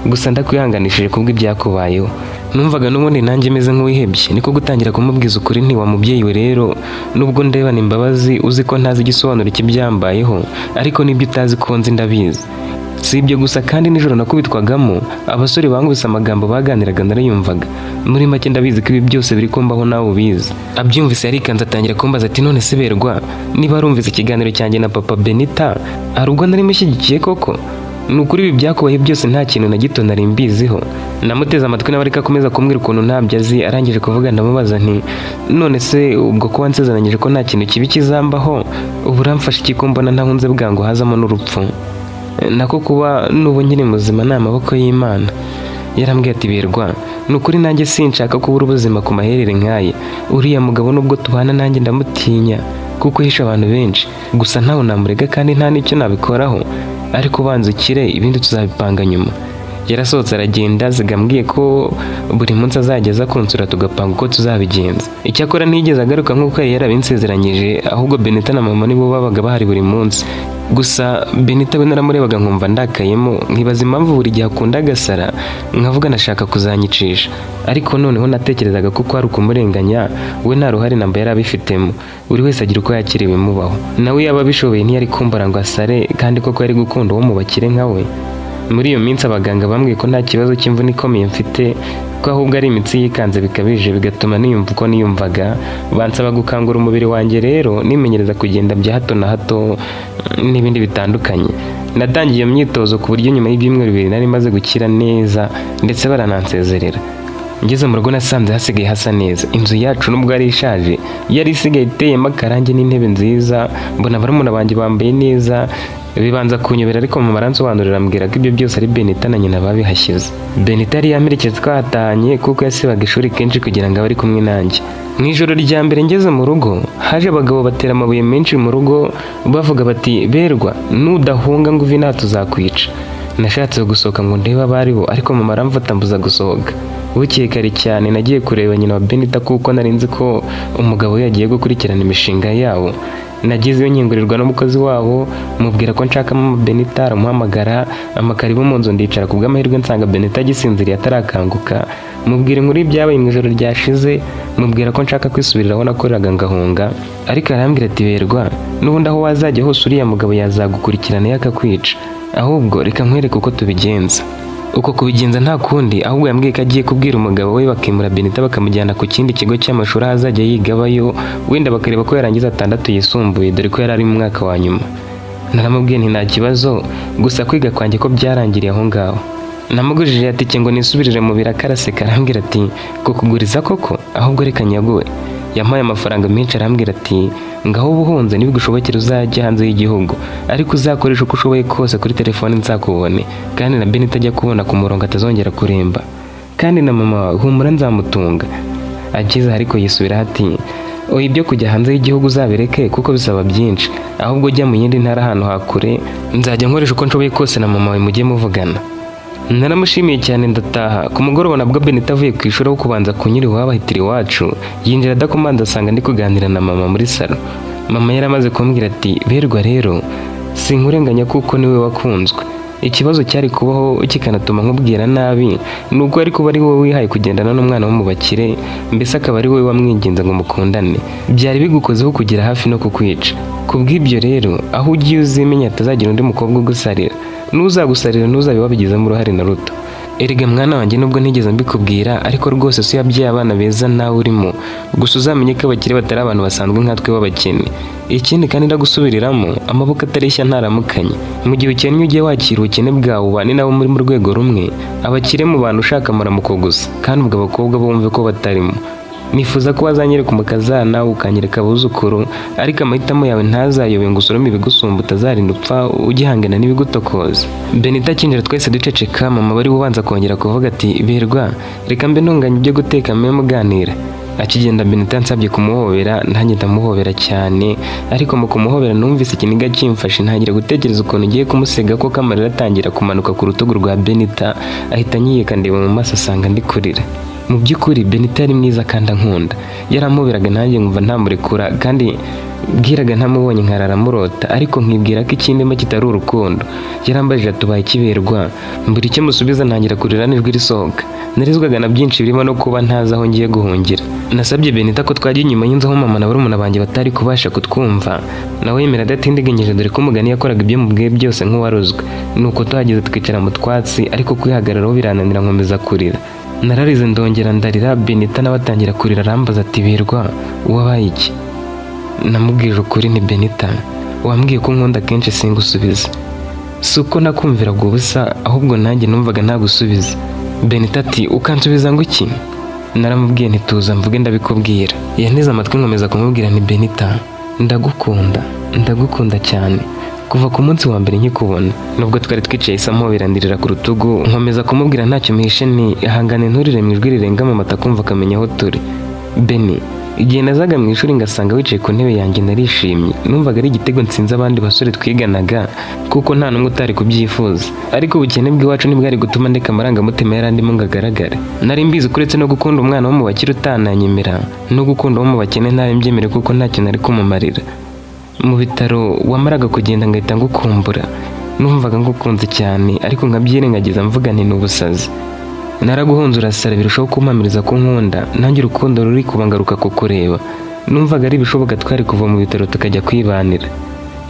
Gusa ndakwihanganishije kubw'ibyakubayeho." Numvaga n'ubundi nanjye meze nk'uwihebye, niko gutangira kumubwiza ukuri nti: "Wa mubyeyi we rero, nubwo ndebana imbabazi uzi ko ntazi igisobanuro cy'ibyambayeho, ariko n'ibyo utazi ko nzi ndabizi. Si ibyo gusa kandi, nijoro nakubitwagamo abasore bankubise, amagambo baganiraga narayumvaga. Muri make ndabizi ko ibi byose biri kumbaho nawe ubizi." Abyumvise yarikanze, atangira kumbaza ati: "None se Berwa, niba warumvise ikiganiro cyanjye na papa Benita, hari ubwo nari mushyigikiye koko?" Ni ukuri ibi byakubaye byose nta kintu na gito nari mbiziho. Namuteze amatwi nawe ariko akomeza kumbwira ukuntu ntabyo azi. Arangije kuvuga ndamubaza nti: "None se ubwo ko wansezeranyije ko nta kintu kibi kizambaho, ubu uramfasha iki ko mbona ntahunze bwangu hazamo n'urupfu? Nako kuba n'ubu nkiri muzima ni amaboko y'Imana." Yarambwiye ati: "Berwa, ni ukuri nanjye sinshaka kubura ubuzima ku maherere nk'aya. Uriya mugabo nubwo tubana nanjye ndamutinya kuko yishe abantu benshi. Gusa ntawe namurega kandi nta n'icyo nabikoraho, ariko banza ukire, ibindi tuzabipanga nyuma." Yarasohotse aragenda, zigambwiye ko buri munsi azajya aza kunsura tugapanga uko tuzabigenza. Icyakora ntiyigeze agaruka nk'uko yari yarabinsezeranyije, ahubwo Benita na mama nibo babaga bahari buri munsi. Gusa Benita we naramurebaga nkumva ndakayemo, nkibaza impamvu buri gihe akunda agasara, nkavuga nashaka kuzanyicisha. Ariko noneho natekerezaga ko kwari ukumurenganya, we nta ruhare namba yari abifitemo. Buri wese agira uko yakira ibimubaho. Nawe yaba abishoboye ntiyari kumbara ngo asare, kandi koko yari gukunda uwo mu bakire nka we. Muri iyo minsi abaganga bambwiye ko nta kibazo cy'imvune ikomeye mfite, ko ahubwo ari imitsi yikanze bikabije bigatuma niyumva uko niyumvaga. Bansaba gukangura umubiri wanjye rero, nimenyereza kugenda bya hato na hato n'ibindi bitandukanye. Natangiye iyo myitozo ku buryo nyuma y'ibyumweru 2 nari maze gukira neza, ndetse baranansezerera. Ngeze mu rugo nasanze hasigaye hasa neza. Inzu yacu nubwo yari ishaje yari isigaye iteyemo akarangi n'intebe nziza. Mbona barumuna banjye bambaye neza, bibanza kunyobera, ariko mama aransobanurira, ambwira ko ibyo byose ari Benita na nyina babihashyize. Benita yari yamperekeje twatahanye, kuko yasibaga ishuri kenshi kugira ngo abe ari kumwe nanjye. Mu ijoro rya mbere ngeze mu rugo, haje abagabo batera amabuye menshi mu rugo, bavuga bati: "Berwa, nudahunga ngo uve inaha tuzakwica." Nashatse gusohoka ngo ndebe abo ari bo, ariko mama aramfata mbuza gusohoka. Bukeye kare cyane nagiye kureba nyina wa Benita, kuko nari nzi ko umugabo we yagiye gukurikirana imishinga yabo. Nagezeyo nkingurirwa n'umukozi wabo, mubwira ko nshaka mama Benita, aramuhamagara amakaribu mu nzu, ndicara. Ku bw'amahirwe nsanga Benita agisinziriye atarakanguka. Mubwira inkuru y'ibyabaye mu ijoro ryashize, mubwira ko nshaka kwisubirira aho nakoreraga ngahunga. Ariko arambwira ati: "Berwa, n'ubundi aho wazajya hose uriya mugabo yazagukurikirana yakakwica. Ahubwo reka nkwereke uko tubigenza." Uko kubigenza nta kundi, ahubwo yambwiye ko agiye kubwira umugabo we bakimura Benita bakamujyana ku kindi kigo cy'amashuri aho azajya yiga abayo, wenda bakareba ko yarangiza 6 yisumbuye, dore ko yari ari mu mwaka wa nyuma. Naramubwiye nti: "Nta kibazo, gusa kwiga kwanjye ko byarangiriye aho ngaho." Namugujije atike ngo nisubirire mu biraka, araseka arambwira ati: "Kukuguriza koko? Ahubwo reka nyaguwe." Yampaye amafaranga menshi, arambwira ati: "Ngaho ubuhunze, nibigushobokera uzajya hanze y'igihugu, ariko uzakoresha uko ushoboye kose kuri telefone nzakubone, kandi na Benita ajya kubona ku murongo atazongera kuremba, kandi na mama wawe humura nzamutunga." Ageze ariko yisubiraho ati: "Oya, ibyo kujya hanze y'igihugu uzabireke kuko bisaba byinshi. Ahubwo jya mu yindi ntara ahantu hakure, nzajya nkoresha uko nshoboye kose na mama wawe mujye muvugana." Naramushimiye cyane ndataha. Ku mugoroba nabwo Benita avuye ku ishuri, aho kubanza kunyura iwabo ahitira iwacu. Yinjira adakomanze, asanga ndi kuganira na mama muri salo. Mama yari amaze kumbwira ati: "Berwa rero, sinkurenganya kuko niwe wakunzwe. Ikibazo cyari kubaho kikanatuma nkubwira nabi ni uko ari kuba ari wowe wihaye kugendana n'umwana wo mu bakire, mbese akaba ari wowe wamwinginze ngo mukundane. Byari bigukozeho kugera hafi no kukwica. Ku bw'ibyo rero, aho ugiye uzimenya hatazagira undi mukobwa ugusarira. N'uzagusarira ntuzabe wabigizemo uruhare na ruto. Erega mwana wanjye, nubwo ntigeze mbikubwira, ariko rwose so yabyaye abana beza nawe urimo. Gusa uzamenye ko abakire batari abantu basanzwe nkatwe b'abakene. Ikindi kandi ndagusubiriramo, amaboko atareshya ntaramukanye. Mu gihe ukennye ujye wakira ubukene bwawe, ubane nabo muri mu rwego rumwe. Abakire mu bantu ushaka amaramuko gusa, kandi ubwo abakobwa bumve ko batarimo. Nifuza ko wazanyereka umukazana, ukanyereka abuzukuru, ariko amahitamo yawe ntazayobe ngo usorome ibigusumba, utazarinda upfa ugihangana n'ibigutokoza." Benita akinjira twese duceceka, mama bari ubanza kongera kuvuga ati: "Berwa, reka mbe ntunganya ibyo guteka mube muganira." Akigenda Benita yansabye kumuhobera, nanjye ndamuhobera cyane, ariko mu kumuhobera numvise ikiniga kimfashe, ntangira gutekereza ukuntu ngiye kumusiga koko. Amarira atangira kumanuka ku rutugu rwa Benita, ahita anyiyeka, ndeba mu maso asanga ndi kurira. Mu by'ukuri Benita yari mwiza kandi ankunda. Yarampoberaga nanjye nkumva ntamurekura, kandi bwiraga ntamubonye nkarara murota, ariko nkibwira ko ikindimo kitari urukundo. Yarambajije atubaye kiberwa, mbura icyo musubiza, ntangira kurira n'ijwi risohoka. Narizwaga na byinshi birimo no kuba ntazi aho ngiye guhungira. Nasabye Benita ko twajya inyuma y'inzu aho mama na barumuna banjye batari kubasha kutwumva, nawe yemera adatindiganyije, dore ko umugani yakoraga ibyo mubwiye byose nk'uwarozwe. Nuko tuhageze twicara mu twatsi, ariko kwihagararaho birananira, nkomeza kurira. Nararize ndongera ndarira, Benita nawe atangira kurira, arambaza ati: "Berwa, wabaye iki?" Namubwije ukuri ni: "Benita, wambwiye ko nkunda kenshi singusubiza." Si uko nakumviraga ubusa, ahubwo nanjye numvaga ntagusubiza. Benita ati: "Ukansubiza ngo iki?" Naramubwiye ntituza mvuge ndabikubwira. Yanteze amatwi, nkomeza kumubwira nti: "Benita, ndagukunda, ndagukunda cyane kuva ku munsi wa mbere nkikubona." Nubwo twari twicaye, isa mpoberandirira ku rutugu, nkomeza kumubwira ntacyo mpishe nti: "Ihangane nturire mu ijwi rirenga mama atakumva akamenya aho turi. Beni, igihe nazaga mu ishuri ngasanga wicaye ku ntebe yanjye narishimye, numvaga ari igitego nsinze abandi basore twiganaga, kuko nta n'umwe utari kubyifuza. Ariko ubukene bw'iwacu ntibwari gutuma ndeka amarangamutima yari andimo ngo agaragare. Nari mbizi ko uretse no gukunda umwana wo mu bakire utananyemera, no gukunda uwo mu bakene ntari mbyemere, kuko ntacyo nari kumumarira. Mu bitaro wamaraga kugenda ngahita ngukumbura, numvaga ngukunze cyane, ariko nkabyirengagiza mvuga nti ni ubusazi. Naraguhunze urasara, birushaho kumpamiriza ko nkunda. Nanjye urukundo ruri kubangaruka kukureba, numvaga ari ibishoboka twari kuva mu bitaro tukajya kwibanira.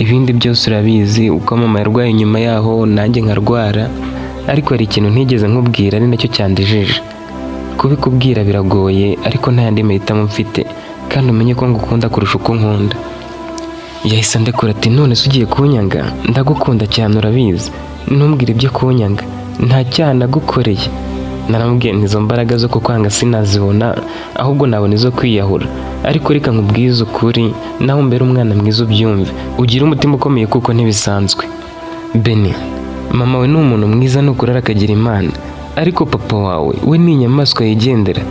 Ibindi byose urabizi, uko mama yarwaye nyuma yaho nanjye nkarwara. Ariko hari ikintu ntigeze nkubwira, ari nacyo cyandijije. Kubikubwira biragoye, ariko nta yandi mahitamo mfite, kandi umenye ko ngukunda kurusha uko nkunda." Yahise andekura ati: "None se ugiye kunyanga? Ndagukunda cyane urabizi, ntumbwire ibyo kunyanga, nta cyaha nagukoreye." Naramubwiye nti: "Izo mbaraga zo kukwanga sinazibona, ahubwo nabona izo kwiyahura. Ariko reka nkubwize ukuri, nawe umbere umwana mwiza ubyumve, ugire umutima ukomeye kuko ntibisanzwe. Beni, mama we ni umuntu mwiza nukurara akagira Imana, ariko papa wawe we ni inyamaswa yigendera.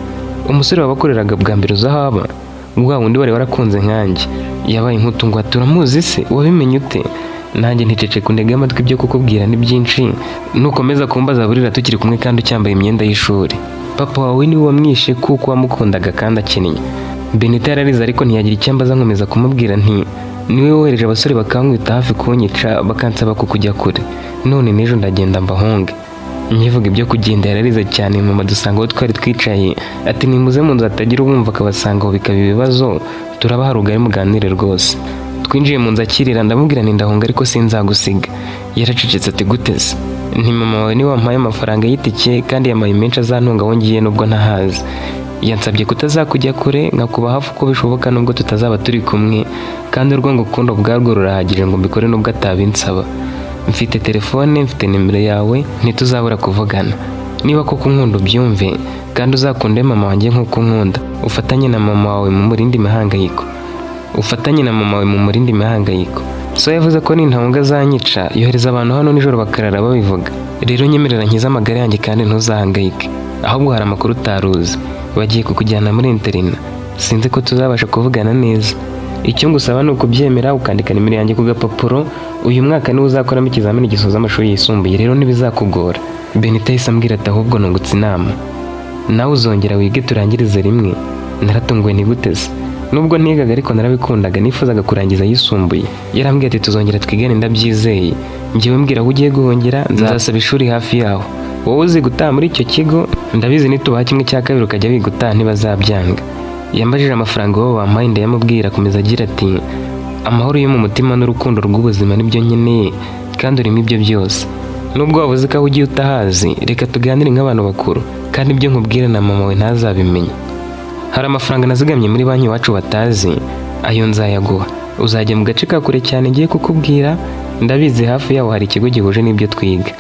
Umusore wabakoreraga bwa mbere uza aho aba, wa wundi wari warakunze nkanjye, yabaye nk'utu." "Turamuzi se? Wabimenye ute?" Nanjye nticece kuntega amatwi, ibyo kukubwira ni byinshi, nukomeza kumbaza burira tukiri kumwe kandi ucyambaye imyenda y'ishuri. Papa wawe niwe wamwishe kuko wamukundaga kandi akennye." Benita yararize ariko ntiyagira icyo ambaza, nkomeza kumubwira nti: "Niwe wohereje abasore bakankwita hafi kunyica, bakansaba kukujya kure, none n'ejo ndagenda mbahunge." Nkivuga ibyo kugenda yararize cyane. Mama dusanga aho twari twicaye ati: "Nimuze mu nzu hatagira ubumva akabasanga aho bikaba ibibazo, turabaha rugari muganire rwose." Twinjiye mu nzu akirira, ndamubwira nti: "Ndahunga ariko sinzagusiga." Yaracecetse ati: "Gute se?" Nti: "Mama wawe niwe wampaye amafaranga y'itike, kandi yampaye menshi azantunga aho ngiye nubwo ntahazi. Yansabye kutazakujya kure, nkakuba hafi uko bishoboka nubwo tutazaba turi kumwe, kandi urwo ngukunda ubwarwo rurahagije ngo mbikore nubwo atabinsaba. Mfite telefone, mfite nimero yawe, ntituzabura kuvugana. Niba koko unkunda ubyumve, kandi uzakunde mama wanjye nk'uko unkunda, ufatanye na mama wawe mu murindi mihangayiko, ufatanye na mama wawe mu murindi mihangayiko. So yavuze ko nintahunga azanyica, yohereza abantu hano nijoro bakarara babivuga. Rero nyemerera nkize amagara yanjye kandi ntuzahangayike. Ahubwo hari amakuru utaruzi, bagiye kukujyana muri internat, sinzi ko tuzabasha kuvugana neza. Icyo ngusaba ni ukubyemera ukandika nimero yanjye ku gapapuro. Uyu mwaka niwo uzakoramo ikizamini gisoza amashuri yisumbuye, rero ntibizakugora." Benita yahise ambwira ati: "Ahubwo nungutse inama, nawe uzongera wige turangirize rimwe." Naratunguwe, ntiguteze nubwo ntigaga ariko narabikundaga, nifuzaga kurangiza ayisumbuye. Yarambwiye ati: "Tuzongera twigane ndabyizeye. Njyewe mbwira aho ugiye guhungira, nzasaba ishuri hafi yaho. Wowe uzi gutaha muri icyo kigo, ndabizi nitubaha 1/2 ukajya wiga utaha ntibazabyanga." Yambajije amafaranga wowe wampaye, ndayamubwira. Akomeza agira ati: "Amahoro yo mu mutima n'urukundo rw'ubuzima nibyo nkeneye, kandi urimo ibyo byose. Nubwo wavuze ko aho ugiye utahazi, reka tuganire nk'abantu bakuru, kandi ibyo nkubwira na mama we ntazabimenye. Hari amafaranga nazigamye muri banki iwacu batazi, ayo nzayaguha. Uzajya mu gace ka kure cyane ngiye kukubwira, ndabizi hafi yaho hari ikigo gihuje n'ibyo twiga.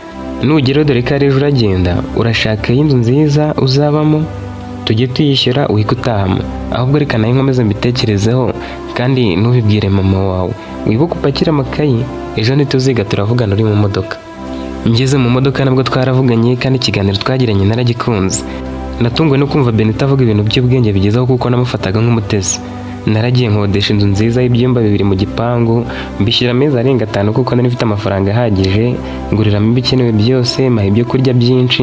Nugerayo, dore ko ari ejo uragenda, urashaka inzu nziza uzabamo, tujye tuyishyura uhite utahamo. Ahubwo reka nawe nkomeze mbitekerezeho, kandi ntubibwire mama wawe. Wibuke upakire amakayi, ejo ntituziga, turavugana uri mu modoka." Ngeze mu modoka nabwo twaravuganye, kandi ikiganiro twagiranye naragikunze. Natunguwe no kumva Benita avuga ibintu by'ubwenge bigezeho, kuko namufataga nk'umutesi. Naragiye nkodesha inzu nziza y'ibyumba bibiri mu gipangu, mbishyura amezi arenga 5 kuko nari mfite amafaranga ahagije, nguriramo ibikenewe byose, maha ibyo kurya byinshi.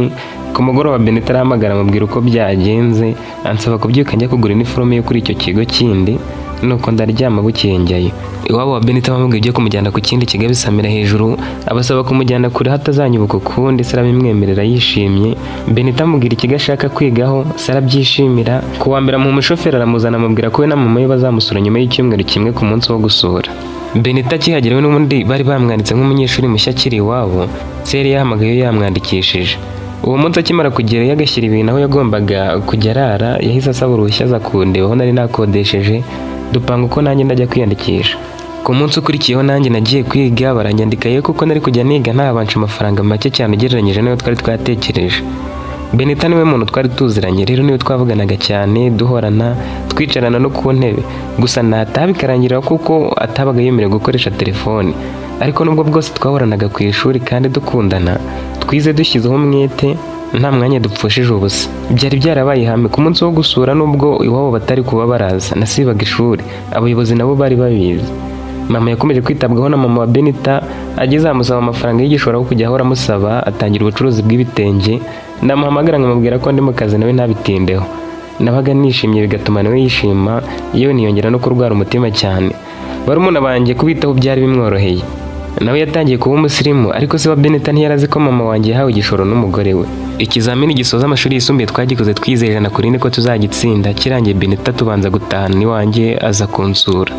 Ku mugoroba Benita arahamagara, amubwira uko byagenze, ansaba kubyuka njya kugura iniforume yo kuri icyo kigo kindi, nuko ndaryama bukeye njyayo. Iwabo wa Benita bamubwiye ibyo kumujyana ku kindi kigo abisamira hejuru, abasaba kumujyana kure hatazanyibuka ukundi, se arabimwemerera yishimye. Benita amubwira ikigo ashaka kwigaho, se arabyishimira. Ku wa mbere amuha umushoferi aramuzana, amubwira ko we na mama we bazamusura nyuma y'icyumweru kimwe ku munsi wo gusura. Benita akihagera, we n'ubundi bari bamwanditse nk'umunyeshuri mushya akiri iwabo, se yari yahamagaye yamwandikishije. Uwo munsi akimara kugerayo agashyira ibintu aho yagombaga kujya arara, yahise asaba uruhushya aza kundeba aho nari nakodesheje, dupanga uko nanjye ndajya kwiyandikisha. Ku munsi ukurikiyeho nanjye nagiye kwiga, baranyandika kuko nari kujya niga ntabanje amafaranga make cyane ugereranyije n'ayo twari twatekereje. Benita niwe muntu twari tuziranye, rero niwe twavuganaga cyane, duhorana, twicarana no ku ntebe. Gusa nataha bikarangira kuko atabaga yemerewe gukoresha telefoni. Ariko nubwo bwose twahoranaga ku ishuri kandi dukundana, twize dushyizeho umwete, nta mwanya dupfushije ubusa. Byari byarabaye ihame ku munsi wo gusura, nubwo iwabo batari kuba baraza, nasibaga ishuri. Abayobozi nabo bari babizi. Mama yakomeje kwitabwaho na mama wa Benita, ageze amusaba amafaranga y'igishoro aho kujya ahora amusaba, atangira ubucuruzi bw'ibitenge. Namuhamagara nkamubwira ko ndi mu kazi, nawe ntabitindeho. Nabaga nishimye bigatuma nawe yishima, yewe ntiyongera no kurwara umutima cyane. Barumuna banjye kubitaho byari bimworoheye. Nawe yatangiye kuba umusirimu, ariko se wa Benita ntiyarazi ko mama wanjye yahawe igishoro n'umugore we. Ikizamini gisoza amashuri yisumbuye twagikoze twizeye 100% ko tuzagitsinda. Kirangiye Benita tubanza gutahana iwanjye, aza kunsura.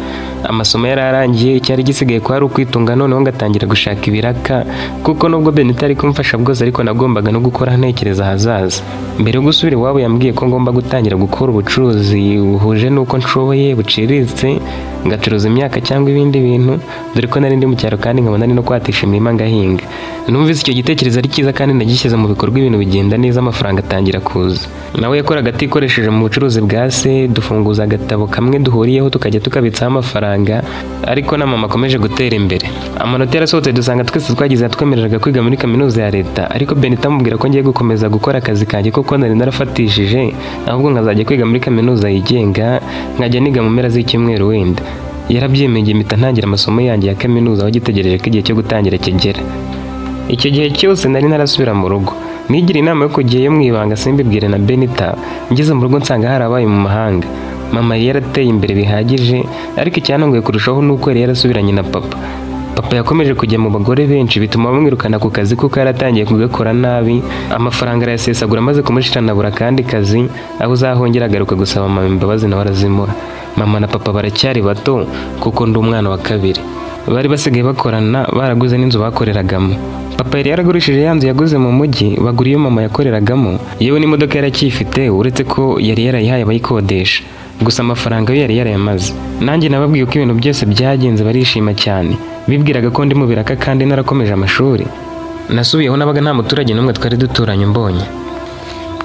Amasomo yari arangiye, icyari gisigaye ko ari ukwitunga, noneho ngatangira gushaka ibiraka, kuko nubwo Benita ari kumfasha bwose, ariko nagombaga no gukora ntekereza ahazaza. Mbere yo gusubira iwabo yambwiye ko ngomba gutangira gukora ubucuruzi buhuje n'uko nshoboye, buciriritse, ngacuruza imyaka cyangwa ibindi bintu, dore ko nari ndi mu cyaro kandi nkabona ari no kwatisha imirima ngahinga. Numvise icyo gitekerezo ari cyiza kandi nagishyize mu bikorwa, ibintu bigenda neza, amafaranga atangira kuza. Nawe yakoraga atikoresheje mu bucuruzi bwa se, dufunguza agatabo kamwe duhuriyeho tukajya tukabitsaho amafaranga, ariko na mama akomeje gutera imbere. Amanota yarasohotse, dusanga twese twagize yatwemereraga kwiga muri kaminuza ya leta, ariko Benita amubwira ko ngiye gukomeza gukora akazi kanjye kuko nari narafatishije, ahubwo nkazajya kwiga muri kaminuza yigenga, nkajya niga mu mpera z'icyumweru wenda. Yarabyemeye, mpita ntangira amasomo yanjye ya kaminuza aho gitegereje ko igihe cyo gutangira kigera. Icyo gihe cyose nari ntarasubira mu rugo. Nigira inama yo kujyayo mu ibanga, simbibwire na Benita. Ngeze mu rugo nsanga harabaye mu mahanga. Mama yari yarateye imbere bihagije, ariko icyantunguye kurushaho ni uko yari yarasubiranye na papa. Papa yakomeje kujya mu bagore benshi, bituma bamwirukana ku kazi kuko yaratangiye kugakora nabi, amafaranga arayasesagura. Amaze kumushirana abura akandi kazi, aho uzahongera agaruka gusaba mama imbabazi, nawe arazimuha. Mama na papa baracyari bato kuko ndi umwana wa kabiri. Bari basigaye bakorana, baraguze n'inzu bakoreragamo. Papa yari yaragurishije ya nzu yaguze mu mujyi, bagura iyo mama yakoreragamo. Yewe n'imodoka yaracyifite, uretse ko yari yarayihaye abayikodesha. Gusa amafaranga yo yari yarayamaze. Nanjye nababwiye uko ibintu byose byagenze, barishima cyane. Bibwiraga ko ndi mu biraka kandi narakomeje amashuri. Nasubiyeho nabaga nta muturage n'umwe twari duturanye umbonye.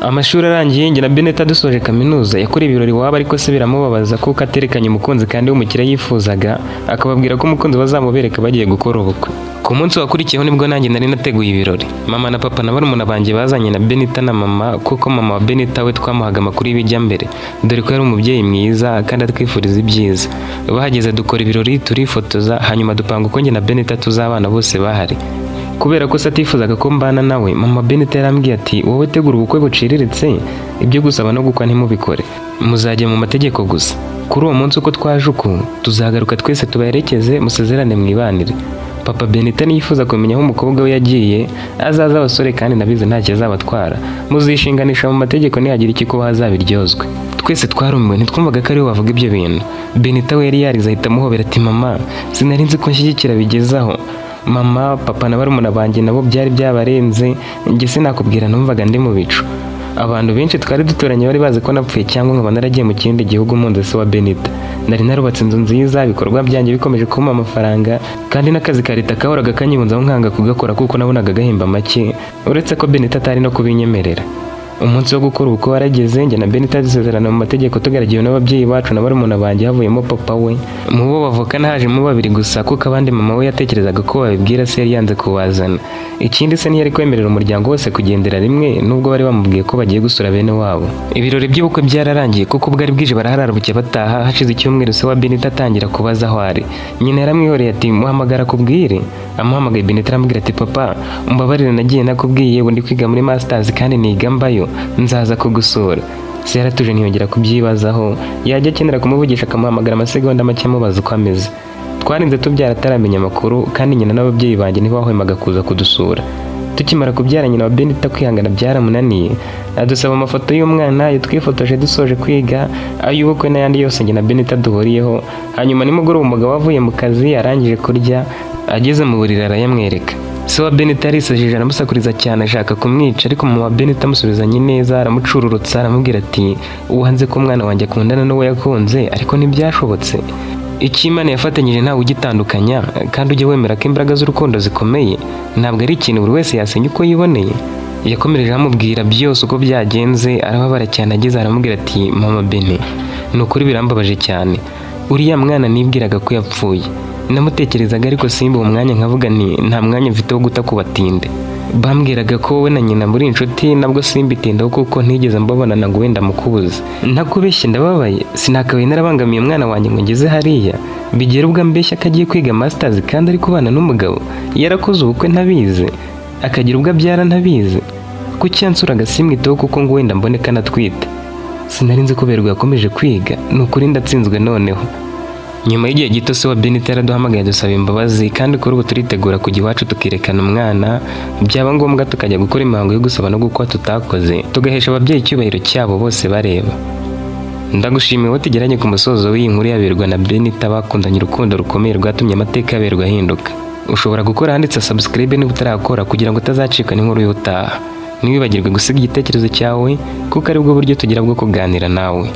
Amashuri arangiye, njye na Beneta dusoje kaminuza, yakoreye ibirori iwabo, ariko se biramubabaza kuko aterekanye umukunzi kandi w'umukire yifuzaga, akababwira ko umukunzi bazamubereka bagiye gukora ubukwe. Ku munsi wakurikiyeho nibwo nanjye nari nateguye ibirori. Mama na papa na barumuna banjye bazanye na Benita na mama, kuko mama wa Benita we twamuhaga amakuru y'ibijya mbere, dore ko yari umubyeyi mwiza kandi atwifuriza ibyiza. Bahageze dukora ibirori, turifotoza, hanyuma dupanga uko njye na Benita tuzabana bose bahari. Kubera ko se atifuzaga ko mbana nawe, mama Benita yarambwiye ati: "Wowe tegura ubukwe buciriritse, ibyo gusaba no gukwa ntimubikore, muzajya mu mategeko gusa. Kuri uwo munsi uko twaje uku, tuzagaruka twese tubaherekeze, musezerane mwibanire. Papa Benita niyifuza kumenya aho umukobwa we yagiye, azaze abasore kandi nabizi ntacyo azabatwara. Muzishinganisha mu mategeko, nihagira ikikubaho azabiryozwe." Twese twarumiwe, ntitwumvaga ko ariwe wavuga ibyo bintu. Benita we yari yarize, ahita amuhobera ati: "Mama, sinari nzi ko nshyigikira bigezaho." Mama, papa na barumuna banjye nabo byari byabarenze. Njye sinakubwira, numvaga ndi mu bicu. Abantu benshi twari duturanye bari bazi ko napfuye cyangwa nkaba naragiye mu kindi gihugu mpunze se wa Benita. Nari narubatse inzu nziza, ibikorwa byanjye bikomeje kumpa amafaranga, kandi n'akazi ka leta kahoraga kanyibunzaho nkanga kugakora kuko nabonaga gahemba make, uretse ko Benita atari no kubinyemerera. Umunsi wo gukora ubukwe warageze, njye na Benita dusezerana mu mategeko tugaragiwe n'ababyeyi bacu na barumuna banjye, havuyemo papa we. Mu bo bavukana hajemo babiri gusa, kuko abandi mama we yatekerezaga ko babibwira se, yari yanze kubazana. Ikindi, se ntiyari kwemerera umuryango wose kugendera rimwe, nubwo bari bamubwiye ko bagiye gusura bene wabo. Ibirori by'ubukwe byararangiye, kuko bwari bwije, baraharara bucya bataha. Hashize icyumweru se wa Benita atangira kubaza aho ari. Nyina yaramwihoreye ati: "Muhamagara akubwire." Amuhamagaye, Benita aramubwira ati: "Papa, umbabarire, nagiye nakubwiye, ubu ndi kwiga muri masters kandi niga mbayo, nzaza kugusura." Se yaratuje, ntiyongera kubyibazaho, yajya akenera kumuvugisha akamuhamagara amasegonda make amubaza uko ameze. Twarinze tubyara ataramenya amakuru, kandi nyina n'ababyeyi banjye ntibahwemaga kuza kudusura. Tukimara kubyara, nyina wa Benita kwihangana byaramunaniye, adusaba amafoto y'umwana, ayo twifotoje dusoje kwiga, ay'ubukwe n'ayandi yose njye na Benita duhuriyeho. Hanyuma nimugoroba umugabo avuye mu kazi, arangije kurya, ageze mu buriri arayamwereka. Se wa Benita yarisajije, aramusakuriza cyane, ashaka kumwica, ariko mama wa Benita amusubizanye neza, aramucururutsa, aramubwira ati: "Wanze ko umwana wanjye akundana n'uwo yakunze, ariko ntibyashobotse." Icyo Imana yafatanyije ntawe ugitandukanya, kandi ujye wemera ko imbaraga z'urukundo zikomeye, ntabwo ari ikintu buri wese yasenya uko yiboneye. Yakomereje amubwira byose uko byagenze, arababara cyane. Ageze aramubwira ati: "Mama Bene, ni ukuri birambabaje cyane. Uriya mwana nibwiraga ko yapfuye, namutekerezaga ariko simba uwo mwanya, nkavuga nti nta mwanya mfite wo guta ku batinde. Bambwiraga ko wowe na nyina muri inshuti, nabwo simbitindaho kuko ntigeze mbabona ngo wenda mukubuze. Ntakubeshye ndababaye, sinakabaye narabangamiye umwana wanjye ngo ngeze hariya bigera ubwo ambeshya ko agiye kwiga masters kandi ari kubana n'umugabo, yarakoze ubukwe ntabizi, akagira ubwo abyara ntabizi. Kuki yansuraga simwiteho kuko ngo wenda mbone ko anatwite? Sinari nzi ko Berwa yakomeje kwiga. Ni ukuri ndatsinzwe noneho." Nyuma y'igihe gito, se wa Benita yaraduhamagaye dusaba imbabazi, kandi kuri ubu turitegura kujya iwacu tukerekana umwana, byaba ngombwa tukajya gukora imihango yo gusaba no gukwa tutakoze, tugahesha ababyeyi icyubahiro cyabo bose bareba. Ndagushimiye wowe tugeranye ku musozo w'iyi nkuru ya Berwa na Benita bakundanye urukundo rukomeye rwatumye amateka ya Berwa ahinduka. Ushobora gukora ahanditse subscribe niba utarakora, kugira ngo utazacikwa n'inkuru y'ubutaha. Ntiwibagirwe gusiga igitekerezo cyawe, kuko aribwo buryo tugira bwo kuganira nawe.